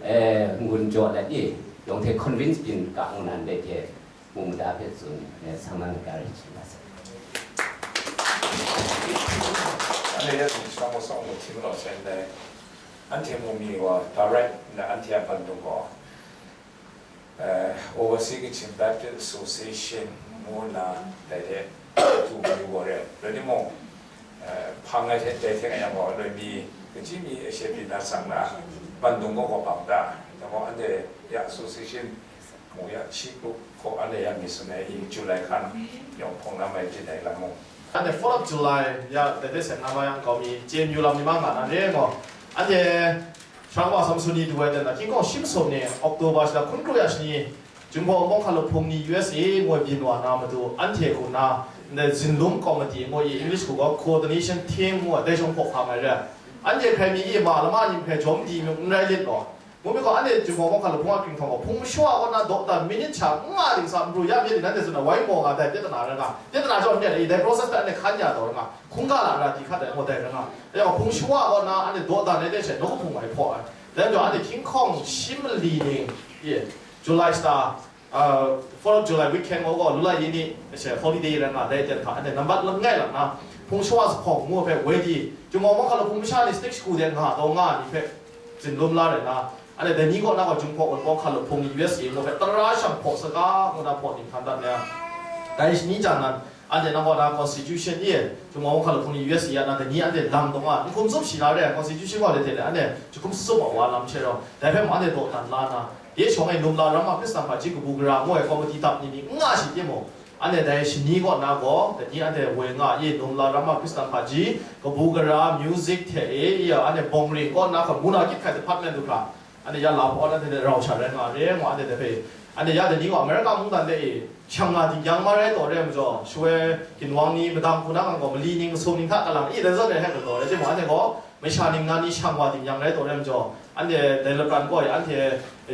e, n-gun jaw let i, yawng hte convince byin ga ngu na ndai hte, mung mada hpe tsun, e, sang na n-ga rai chyu wa sai. Anhte ya tsun shang wa sang wa htim lau sai ndai, anhte mung mi wa direct na anhte a ban dung gaw, eh, Overseas Kachin Baptist Association ngu na dai de, tu mi wa re. Rai timung, eh, hpang ai hte dai hte nga yang gaw, loi mi, kaji mi e she pyi na sang na, ban dung gaw gaw bang da, dai gaw anhte ya association mung ya shi kru hkaw anhte ya mi tsun ai i, July hkan yawng hpawng na mai byin ai lam mung. Anhte fourth of July ya dai de seng na ma yang kau mi, J M U lam ni ma nga na re gaw, anhte Sharang wa Samsoni du ai dan na, hkying hkawng shi masum ni, October shada hkun kru ya shani, Jinghpaw Wunpawng Hkalup Hpung ni U S A ngu ai byin wa na matu, anhte hku na, ndai zinlum komiti ngu i, English hku gaw coordination team ngu ai, dai shawng hpaw hkam ai re. Anhte hkrai mi e ma lama ning hpe jawm di myit n rai lit law, ngu myit gaw, anhte Jinghpaw Wunpawng Hkalup Hpung a kring htawng gaw, hpung shawa kaw na dawdan minit sha n nga ding sa, n pru ya myit ding, nanhte tsun ai, wai maw nga dai, pyat na rai nga, pyat na jaw n re ai, dai process hpe anhte hkan ya taw rai nga, hkungga lara di hkat ai, ngu dai rai nga. Dai gaw hpung shawa kaw na anhte dawdan ai de she, nawku hpung ai hpaw ai. Dai majaw anhte hkying hkawng shi mali ning, ye, July shada, uh, fourth of July weekend gaw gaw, lu lai yi ni she holiday rai nga, dai ten hta anhte nambat langai lang na, hpung shawa zuphpawng ngu hpe woi di, Jinghpaw Wunpawng Hkalup Hpung masha ni stage shagu de nga taw nga ni hpe zinlum la rai na, anhte dai ni kaw na gaw Jinghpaw Wunpawng Hkalup Hpung ni U S A ngu hpe tara shang hpaw saga ngu na hpaw ning hkan dat na, dai shani jan nan, anhte nang kaw na constitution e, Jinghpaw Wunpawng Hkalup Hpung ni U S A ya na dai ni anhte lam taw nga, n hkum tsup shi na re ai constitution gaw de hte le, anhte jahkum tsup a wa lam hte rau, dai hpe mung anhte dawdan la na, ye shawng e Lum La Ramma Hkristan Hpaji Kabu Gara ngu ai komiti dap ni ni n nga shi timung, anhte dai shani kaw na gaw, dai ni anhte woi nga ye, Lum La Ramma Hkristan Hpaji Kabu Gara music hte e, ya, anhte bawng ring kaw na hkawm, muna gyit hkai department du hkra, anhte ya la hpaw, anhte hte rau sha rai nga re, ngu anhte hpe, anhte ya dai ni gaw America mungdan de e, shang nga ding yang ma rai taw re ai majaw, shawoi ginwang ni madang hku na ngang gaw mali ning masum ning hta kalang i dai zawn e hek kataw rai timung, anhte gaw masha ning na ni shang wa ding yang rai taw re ai majaw, anhte dai lapran gaw e, anhte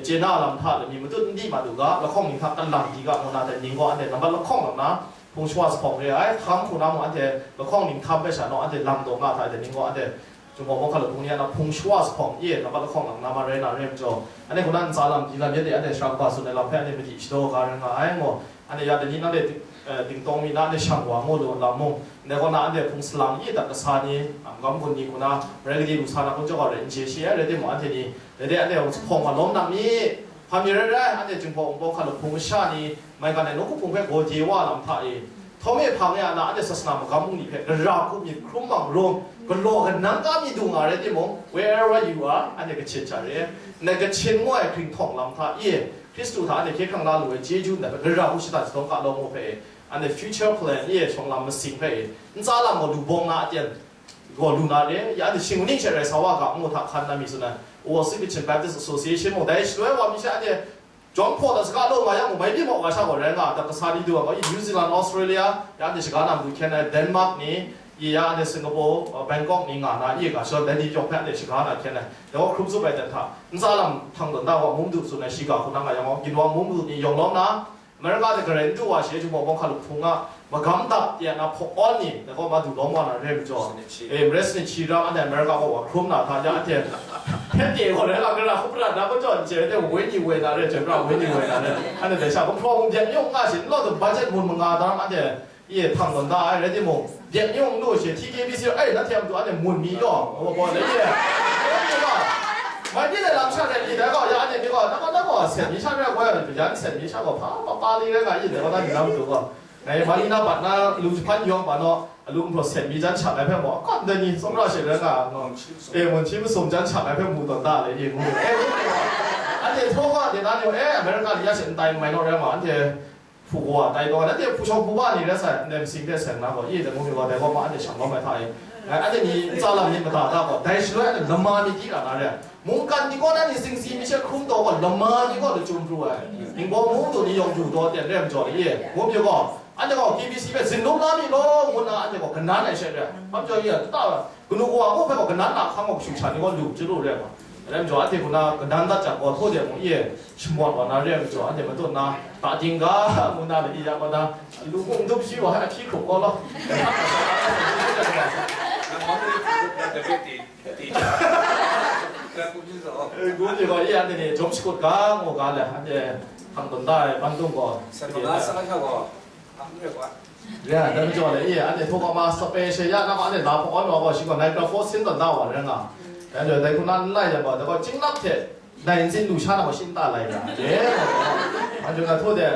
chye na lam hta lami matut n di mat u ga, lahkawng ning hta kalang di ga, ngu na dai ning gaw anhte nambat lahkawng lam na, Hpung shawa sa hpawng re ai, hkam hku na mung anhte lahkawng ning htam hpe sha naw, anhte lam taw nga hta ai, dai ning gaw anhte Jinghpaw Mawhka Law Hpung ni a na hpung shawa sa hpawng, ye, nambat lahkawng lang na ma rai na re ai majaw, anhte hku na ntsa lam, di lam, yet de anhte sara kaba tsun ai lam hpe anhte madi shadaw ga rai nga ai, ngu, anhte ya dai ni nang de ting-, eh, tingtawng mi na anhte shang wa ngu lu lam mung, ndai kaw na anhte hpung salang, ye, dat kasa ni, a, magam gun ni hku na, rai gade lu sa na kun jaw ga rai n chye shi ai, rai timung, anhte ni, dai de anhte hpawng wa lawm nang mi, hpa mi rai rai, anhte Jinghpaw Mawhka Law Hpung masha ni, maigan ai nawku hpung hpe gaw de wa lam hta e, Htawm e hpang e a na, anhte sasana magam bungli hpe gara hku myit hkrum mang rum, galaw kanang ka mi du nga rai timung, wherever you are, anhte Kachin hta re, ndai Kachin ngu ai hpring htawng lam hta e, Hkristu hta anhte hkye hkrang la lu ai chyeju ndai hpe gara hku shada jahtawn ga law ngu hpe e, anhte future plan e, shawng lam masing hpe e, ntsa lam gaw lu bawng na aten gaw lu na re, ya anhte shing ning she rai sa wa ga ngu hta hkan na mi tsun ai, Overseas Kachin Baptist Association mung, dai shaloi wa mi she anhte Jawng hpaw dat saga law nga yang mung, mai byin maw wa sha gaw rai nga, dat kasa ni du ai gaw, i New Zealand, Australia, ya anhte shaga na madu hkyen ai, Denmark ni, i ya anhte Singapore, uh, Bangkok ni nga na, i ga shawn dai ni yawng hpe anhte shaga na hkyen ai, dai gaw hkrum tsup ai dan hta, ntsa lam htang tawn da wa, mung du tsun ai, shiga hku na nga yang gaw, ginwang mung du ni yawng lawm na, America de garai n du wa shi, Jinghpaw Mawhka Law Hpung a, magam dap ya na hpaw awn ni, dai gaw ma du lawm wa na re ai majaw, eh, marai sanit shi ram anhte America kaw wa hkrum na hta, ya anhte hpyen de gaw rai nga, gara hku prat na kaw jaw n chye, anhte woi ni woi na re, jep ra woi ni woi na re, anhte dai sha, gumhpraw mung byeng yung nga shi, n law dum budget mun manga daram anhte, ye, hpang tawn da ai, rai timung, byeng yung n lu shi, T K B C, eh, nanhte a matu anhte mun mi yaw, wa gaw, le, ye, mai ni le lam sha ren ni, dai gaw, ya anhte mi gaw, na gaw, na gaw, sen mi sha rai gaw, yan sen mi sha gaw, hpa, pa, pa li rai nga, i, dai gaw, na ni na matu gaw. Ngai Manila bat na lu jahpan yawng ban naw, alu nhtawm sen mi jan shang ai hpe mung, akawt ndai ni tsawmra she rai nga, e, mun shi masum jan shang ai hpe mu tawn da le, ye ngu, e, anhte htaw ga de na ni, e, America ni ya she n tai n mai naw rai ma, anhte hpu kawa tai taw, anhte hpu shawng hpu ba ni rai sai, ndai masing hte seng na gaw, ye dai ngu mi gaw, dai gaw ma anhte shang lawm ai hta e, ngai anhte ni ntsa lam myit mada da gaw, dai shaloi anhte lama myit di ra na re ai. Mungkan ni kaw na ni singsi mi she hkrum taw gaw, lama ni kaw lachyum pru ai. Ningbaw mung du ni yawng du taw ten re ai majaw ni, ngu pyi gaw, anhte gaw K B C hpe zin lum la mi law, ngu nna anhte gaw kanan ai she re ai. Hpa majaw ni a, ta, kanu kawa kaw hpe gaw kanan na hkang gaw kashu sha ni gaw lu chyalu re ai gaw. Rai majaw, anhte hku na kanan dat jang gaw, htaw de mung, i e, shamawt wa na re ai majaw, anhte matut na, ta ting ga, ngu nna, i ya kaw na, lu mung dup shi wa, ahpyi hkrup kaw law. Ngu ni gaw, i anhte ni jawm shakut ga, ngu ga le, anhte hkang tawn da ai, ban dung gaw, Sa manga sa sha gaw, hpa n rai gaw. Ya, dai majaw le, i, anhte htaw ga ma special ya, na ma anhte la hpawn wa gaw, shi gaw microphone sin tawn da wa rai nga. Dai majaw, dai hku na n lai yang gaw, dai gaw, chinglap hte, dai ntsin lu sha na gaw, shi nta lai ra. Ye, anhte na htaw de,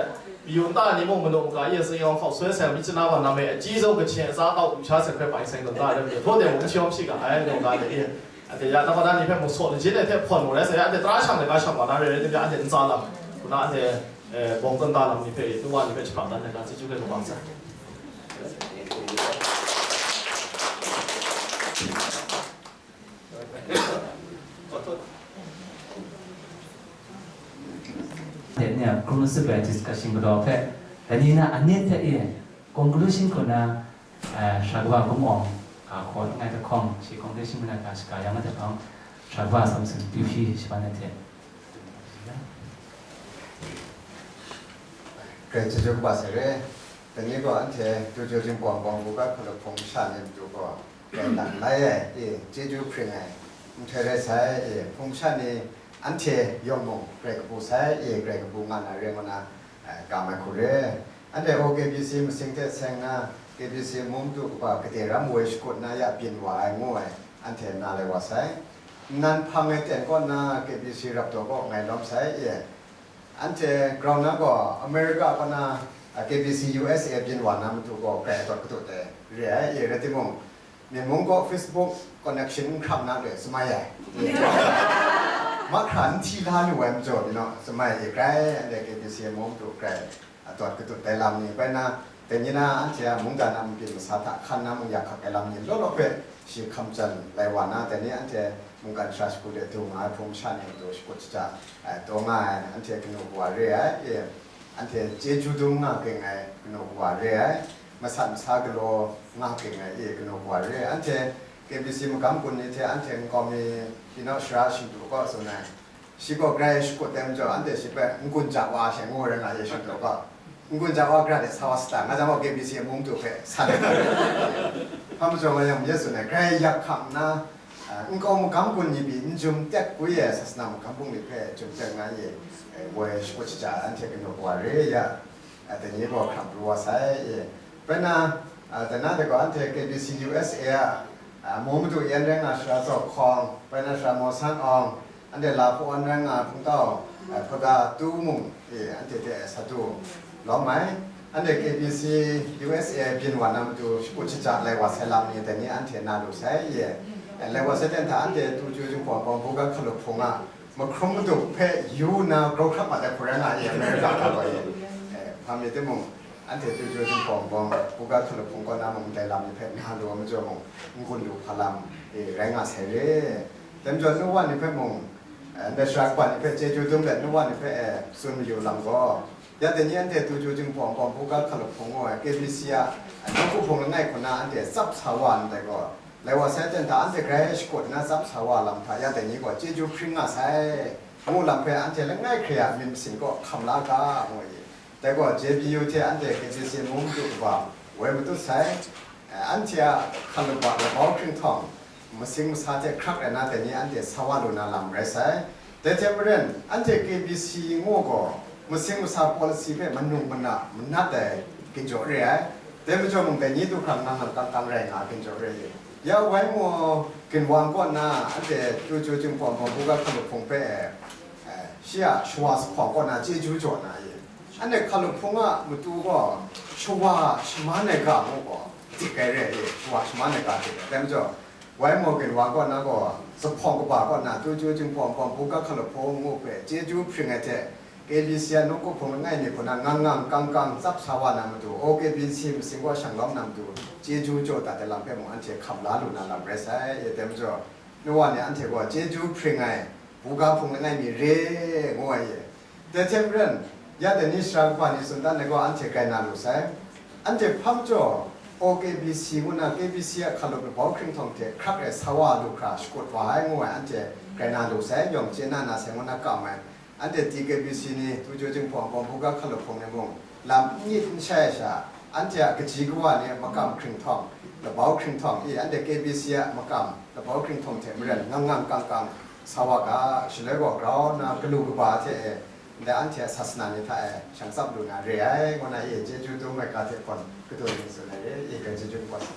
yu nta ni mung manu maka, i, tsing yawng hkau soi sai, mi chana wa nam e, a ji zau kachin a tsa kau lu sha sai hpe bai seng tawn da, dai majaw, htaw de mung n shawm shi ga, ai, nu ga le, i. Anhte ya, na ma na ni hpe mung saw lajin ai hte hpawn mu rai sai, anhte tara shang ai ga shang wa na re, rai timung, anhte ntsa lam, hku na anhte, eh, bawng tawn da lam ni hpe, nu wa ni hpe jahprang dan ai ga, chyeju hkrai kaba sai. Dai ni a hkrum tsup ai discussion galaw hpe, dai ni na anit hte e, conclusion hku na, eh, Sara Kaba Kum Awng ga hkaw langai hta hkawng, shi conclusion hku na ga shaga yang ai hta hkawng, Sara Kaba Samson Pu Shi shaban ai hte. Grai chyeju kaba sai re. Dai ni gaw anhte Tuju Jinghpaw Bawng Buga Hkalup Hpung masha ni matu gaw, dai lam lai ai, e, chyeju hpring ai, nhtoi rai sai, e, hpung masha ni anhte yawng mung grai kabu sai, e, grai kabu nga na re ngu na, e, ga mai hku re. Anhte O K B C masing hte seng na, K B C mung du kaba gade ram woi shakut na ya byin wa ai ngu ai, anhte na lai wa sai. Nnan hpang e ten kaw na K B C rap taw kaw ngai lawm sai, e. Anhte grau na gaw America kaw na, a, K B C U S A byin wa na matu gaw grai dawt kadu dai re ai, e, rai timung, Myen mung gaw Facebook connection n hkram na re, samai ai. Mahkra n hti la lu ai majaw ni naw, samai ai grai, anhte K B C mung du grai, a, dawt katut dai lam ni bai na, dai ni na anhte a mungdan a mabyin masa hta hkan na mung yak hkak ai lam ni law law hpe shi hkam jan lai wa na, dai ni anhte mungkan sara shagu de du nga ai hpung masha ni matu shakut shaja, ai, taw nga ai, anhte kanu kawa re ai, e, anhte chyeju dum nga ging ai kanu kawa re ai. Masat masa galaw nga ging ai, e, kanu kawa re ai. Anhte K B C magam gun ni hte anhte nkau mi, hpyi naw sara shingdu kaw tsun ai. Shi gaw grai shakut ai majaw, anhte shi hpe n-gun ja wa she ngu rai nga ye, shingdu kaw. N-gun ja wa gara de sa wa sata, nga jang gaw K B C a mung tu hpe san ai. Hpa majaw nga yang, Yesu ne grai yak hkam nna, a, nkau magam gun ni pyi n jum tek kwi e, sasana magam bungli hpe jum tek nga ye, e, woi shakut shaja anhte kanu wa re ya, a, dai ni gaw hkrang pru wa sai ye. Bai na, a, dai na de gaw anhte K B C U S A a, a, mu madu yan rai nga Sara Zaw Hkawng, bai na Sara Maw San Awng, anhte la hpaw rai nga hpungtau, eh, hpawda tu mung, eh, anhte hte sa tu lawm ai. Anhte K B C U S A byin wa na matu shakut shaja lai wa sai lam ni dai ni anhte na lu sai ye. Eh, lai wa sai ten hta anhte tu ju jinghpaw bawng buga hkalup hpung a mahkrum madu hpe yu nna grau hkrap mat ai hku rai nga ye, America ga gaw ye. Eh, hpa mi timung, anhte tu ju jinghpaw bawng buga hkalup hpung kaw na mung ndai lam ni hpe na lu ai majaw mung, n-gun lu hpa lam, eh, rai nga sai re. Dai majaw nu wa ni hpe mung, eh, ndai sara kaba ni hpe chyeju dum let nu wa ni hpe, eh, tsun mayu lam gaw, ya dai ni anhte tu ju jinghpaw bawng buga hkalup hpung ngu ai K B C a, eh, nawku hpung langai hku na anhte tsap sa wa ndai gaw, lai wa sai ten hta anhte grai shakut nna tsap sa wa lam hta ya dai ni gaw chyeju hpring nga sai, ngu lam hpe anhte langai hkre a myit masin kaw hkam la ga, ngu ai. Dai gaw J B U hte anhte K B C mung madu kaba woi matut sai, eh, anhte a hkalup a labau hkringhtawng, masing masa hte hkrak rai na dai ni anhte sa wa lu na lam rai sai. Dai hte maren, anhte K B C ngu gaw, masing masa policy hpe manung mana manat ai ginjaw re ai. Dai majaw mung dai ni du hkrang nang nang kang kang rai nga ai ginjaw re ai. Ya wai maw, ginwang kaw na anhte tu ju jinghpaw bawng buga hkalup hpung hpe, eh, shi a shawa jahpawng kaw na chyeju jaw na ye. Anhte hkalup hpung a matu gaw shawa shaman ai ga ngu gaw dik ai re ai e, shawa shaman ai ga dik ai. Dai majaw, wai maw ginwang kaw na gaw, jahpawng kaba kaw na tu ju jinghpaw bawng buga hkalup hpung ngu hpe chyeju hpring ai hte, K B C a nawku hpung langai mi hku na ngang ngang kang kang tsap sa wa na matu, O K B C masing gaw shang lawm na matu, chyeju jaw dat ai lam hpe mung anhte hkam la lu na lam rai sai, e dai majaw, nu wa ni anhte gaw chyeju hpring ai, buga hpung langai mi re, ngu ai ye. Dai hte maren, ya dai ni sara kaba ni tsun dan ai gaw anhte grai na lu sai. Anhte hpa majaw, O K B C ngu na K B C a hkalup labau hkringhtawng hte hkrak rai sa wa lu hkra shakut wa ai ngu ai anhte grai na lu sai, yawng chye na na sai ngu na kam ai. Anhte T K B C ni, tu ju jinghpaw bawng buga hkalup hpung ni mung, lam n myit n shai ai sha, anhte a kaji kawa ni a makam hkringhtawng, labau hkringhtawng i, anhte K B C a makam, labau hkringhtawng hte maren ngang ngang kang kang sa wa ga, shaloi gaw grau nna galu kaba hte e, ndai anhte a sasana ni hta e shang tsap lu na re ai, ngu na e chyeju dum ai ga hte hpawn kadu ni tsun ai re, e hpe chyeju kaba sa.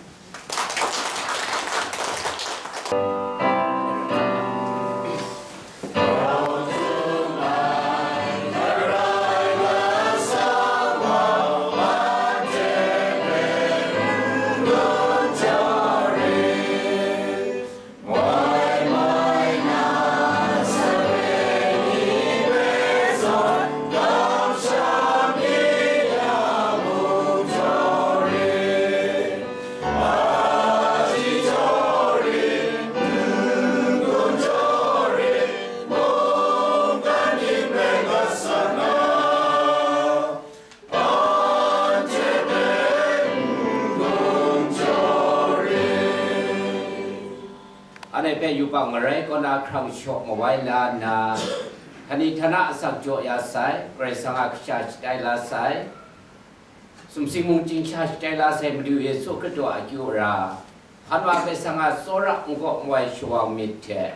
Anhte hpe yubak marai kaw na hkrang shaw mawai la nna, htani htana asak jaw ya sai, Karai Kasang a kasha shatai la sai, sumsing mungchying sha shatai la sai Madu Yesu Hkristu a akyu ra, hpan wa hpe sang a tsawra n-gaw n-wai shawang myit hte,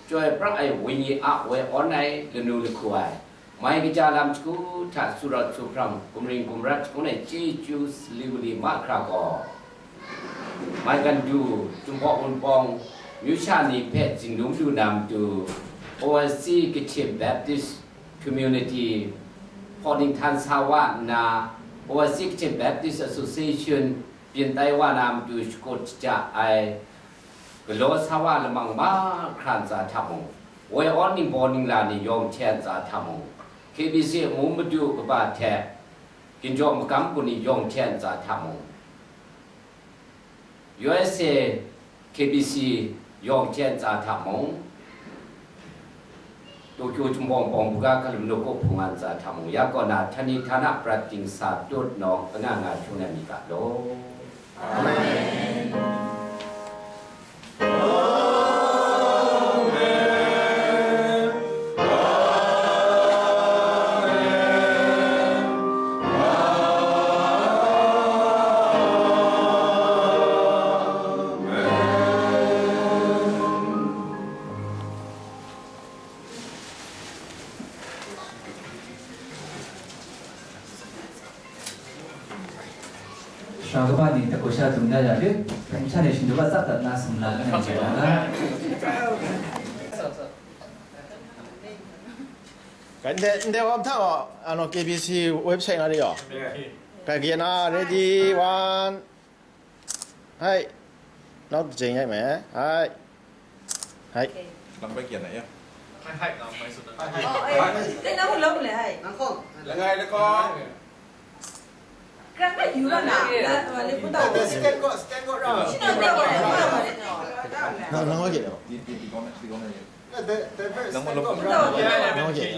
chyoi pra ai Wenyi a woi awn ai lanu lahku ai, mai kaja lam shagu hta su rawt su hpram, gumring gumrat shangun ai chyeju sali wali mahkra gaw, mai gandu, Jinghpaw Wunpawng, myu sha ni hpe zingdum lu na matu, Overseas Kachin Baptist Community hpawning htan sa wa nna, Overseas Kachin Baptist Association byin tai wa na matu shakut shaja ai, galaw sa wa lamang mahkra ntsa hta mung, woi awn ningbaw ningla ni yawng hte ntsa hta mung, K B C a mu madu kaba hte ginjaw magam gun ni yawng hte ntsa hta mung, U S A K B C yawng hte ntsa hta mung, Tokyo Jinghpaw Wunpawng buga hkalup nawku hpung a ntsa hta mung, ya kaw na htani htana prat dingsa tut nawng anga nga hkyung na myit ga law. Amen. Shawng kaba ni takau sha dum da ya lit, hpung sha ni shingdu wa tsap dat na sumla na yang jai na. Kande, nde wa mta wa, ano, K B C website nga ri yo. Ka gye na, ready, one. Hai. Nok jing yai me. Hai. Hai. Lang bai kyan na ya. 哦，哎，跟咱们聊不来。 Langai lakawng. 让他游了呢，那我就不到。 The stand got stand got round. 去那边我来，我来，我来。 Nang nang wa kit. The the the stand got round. Nang wa kit.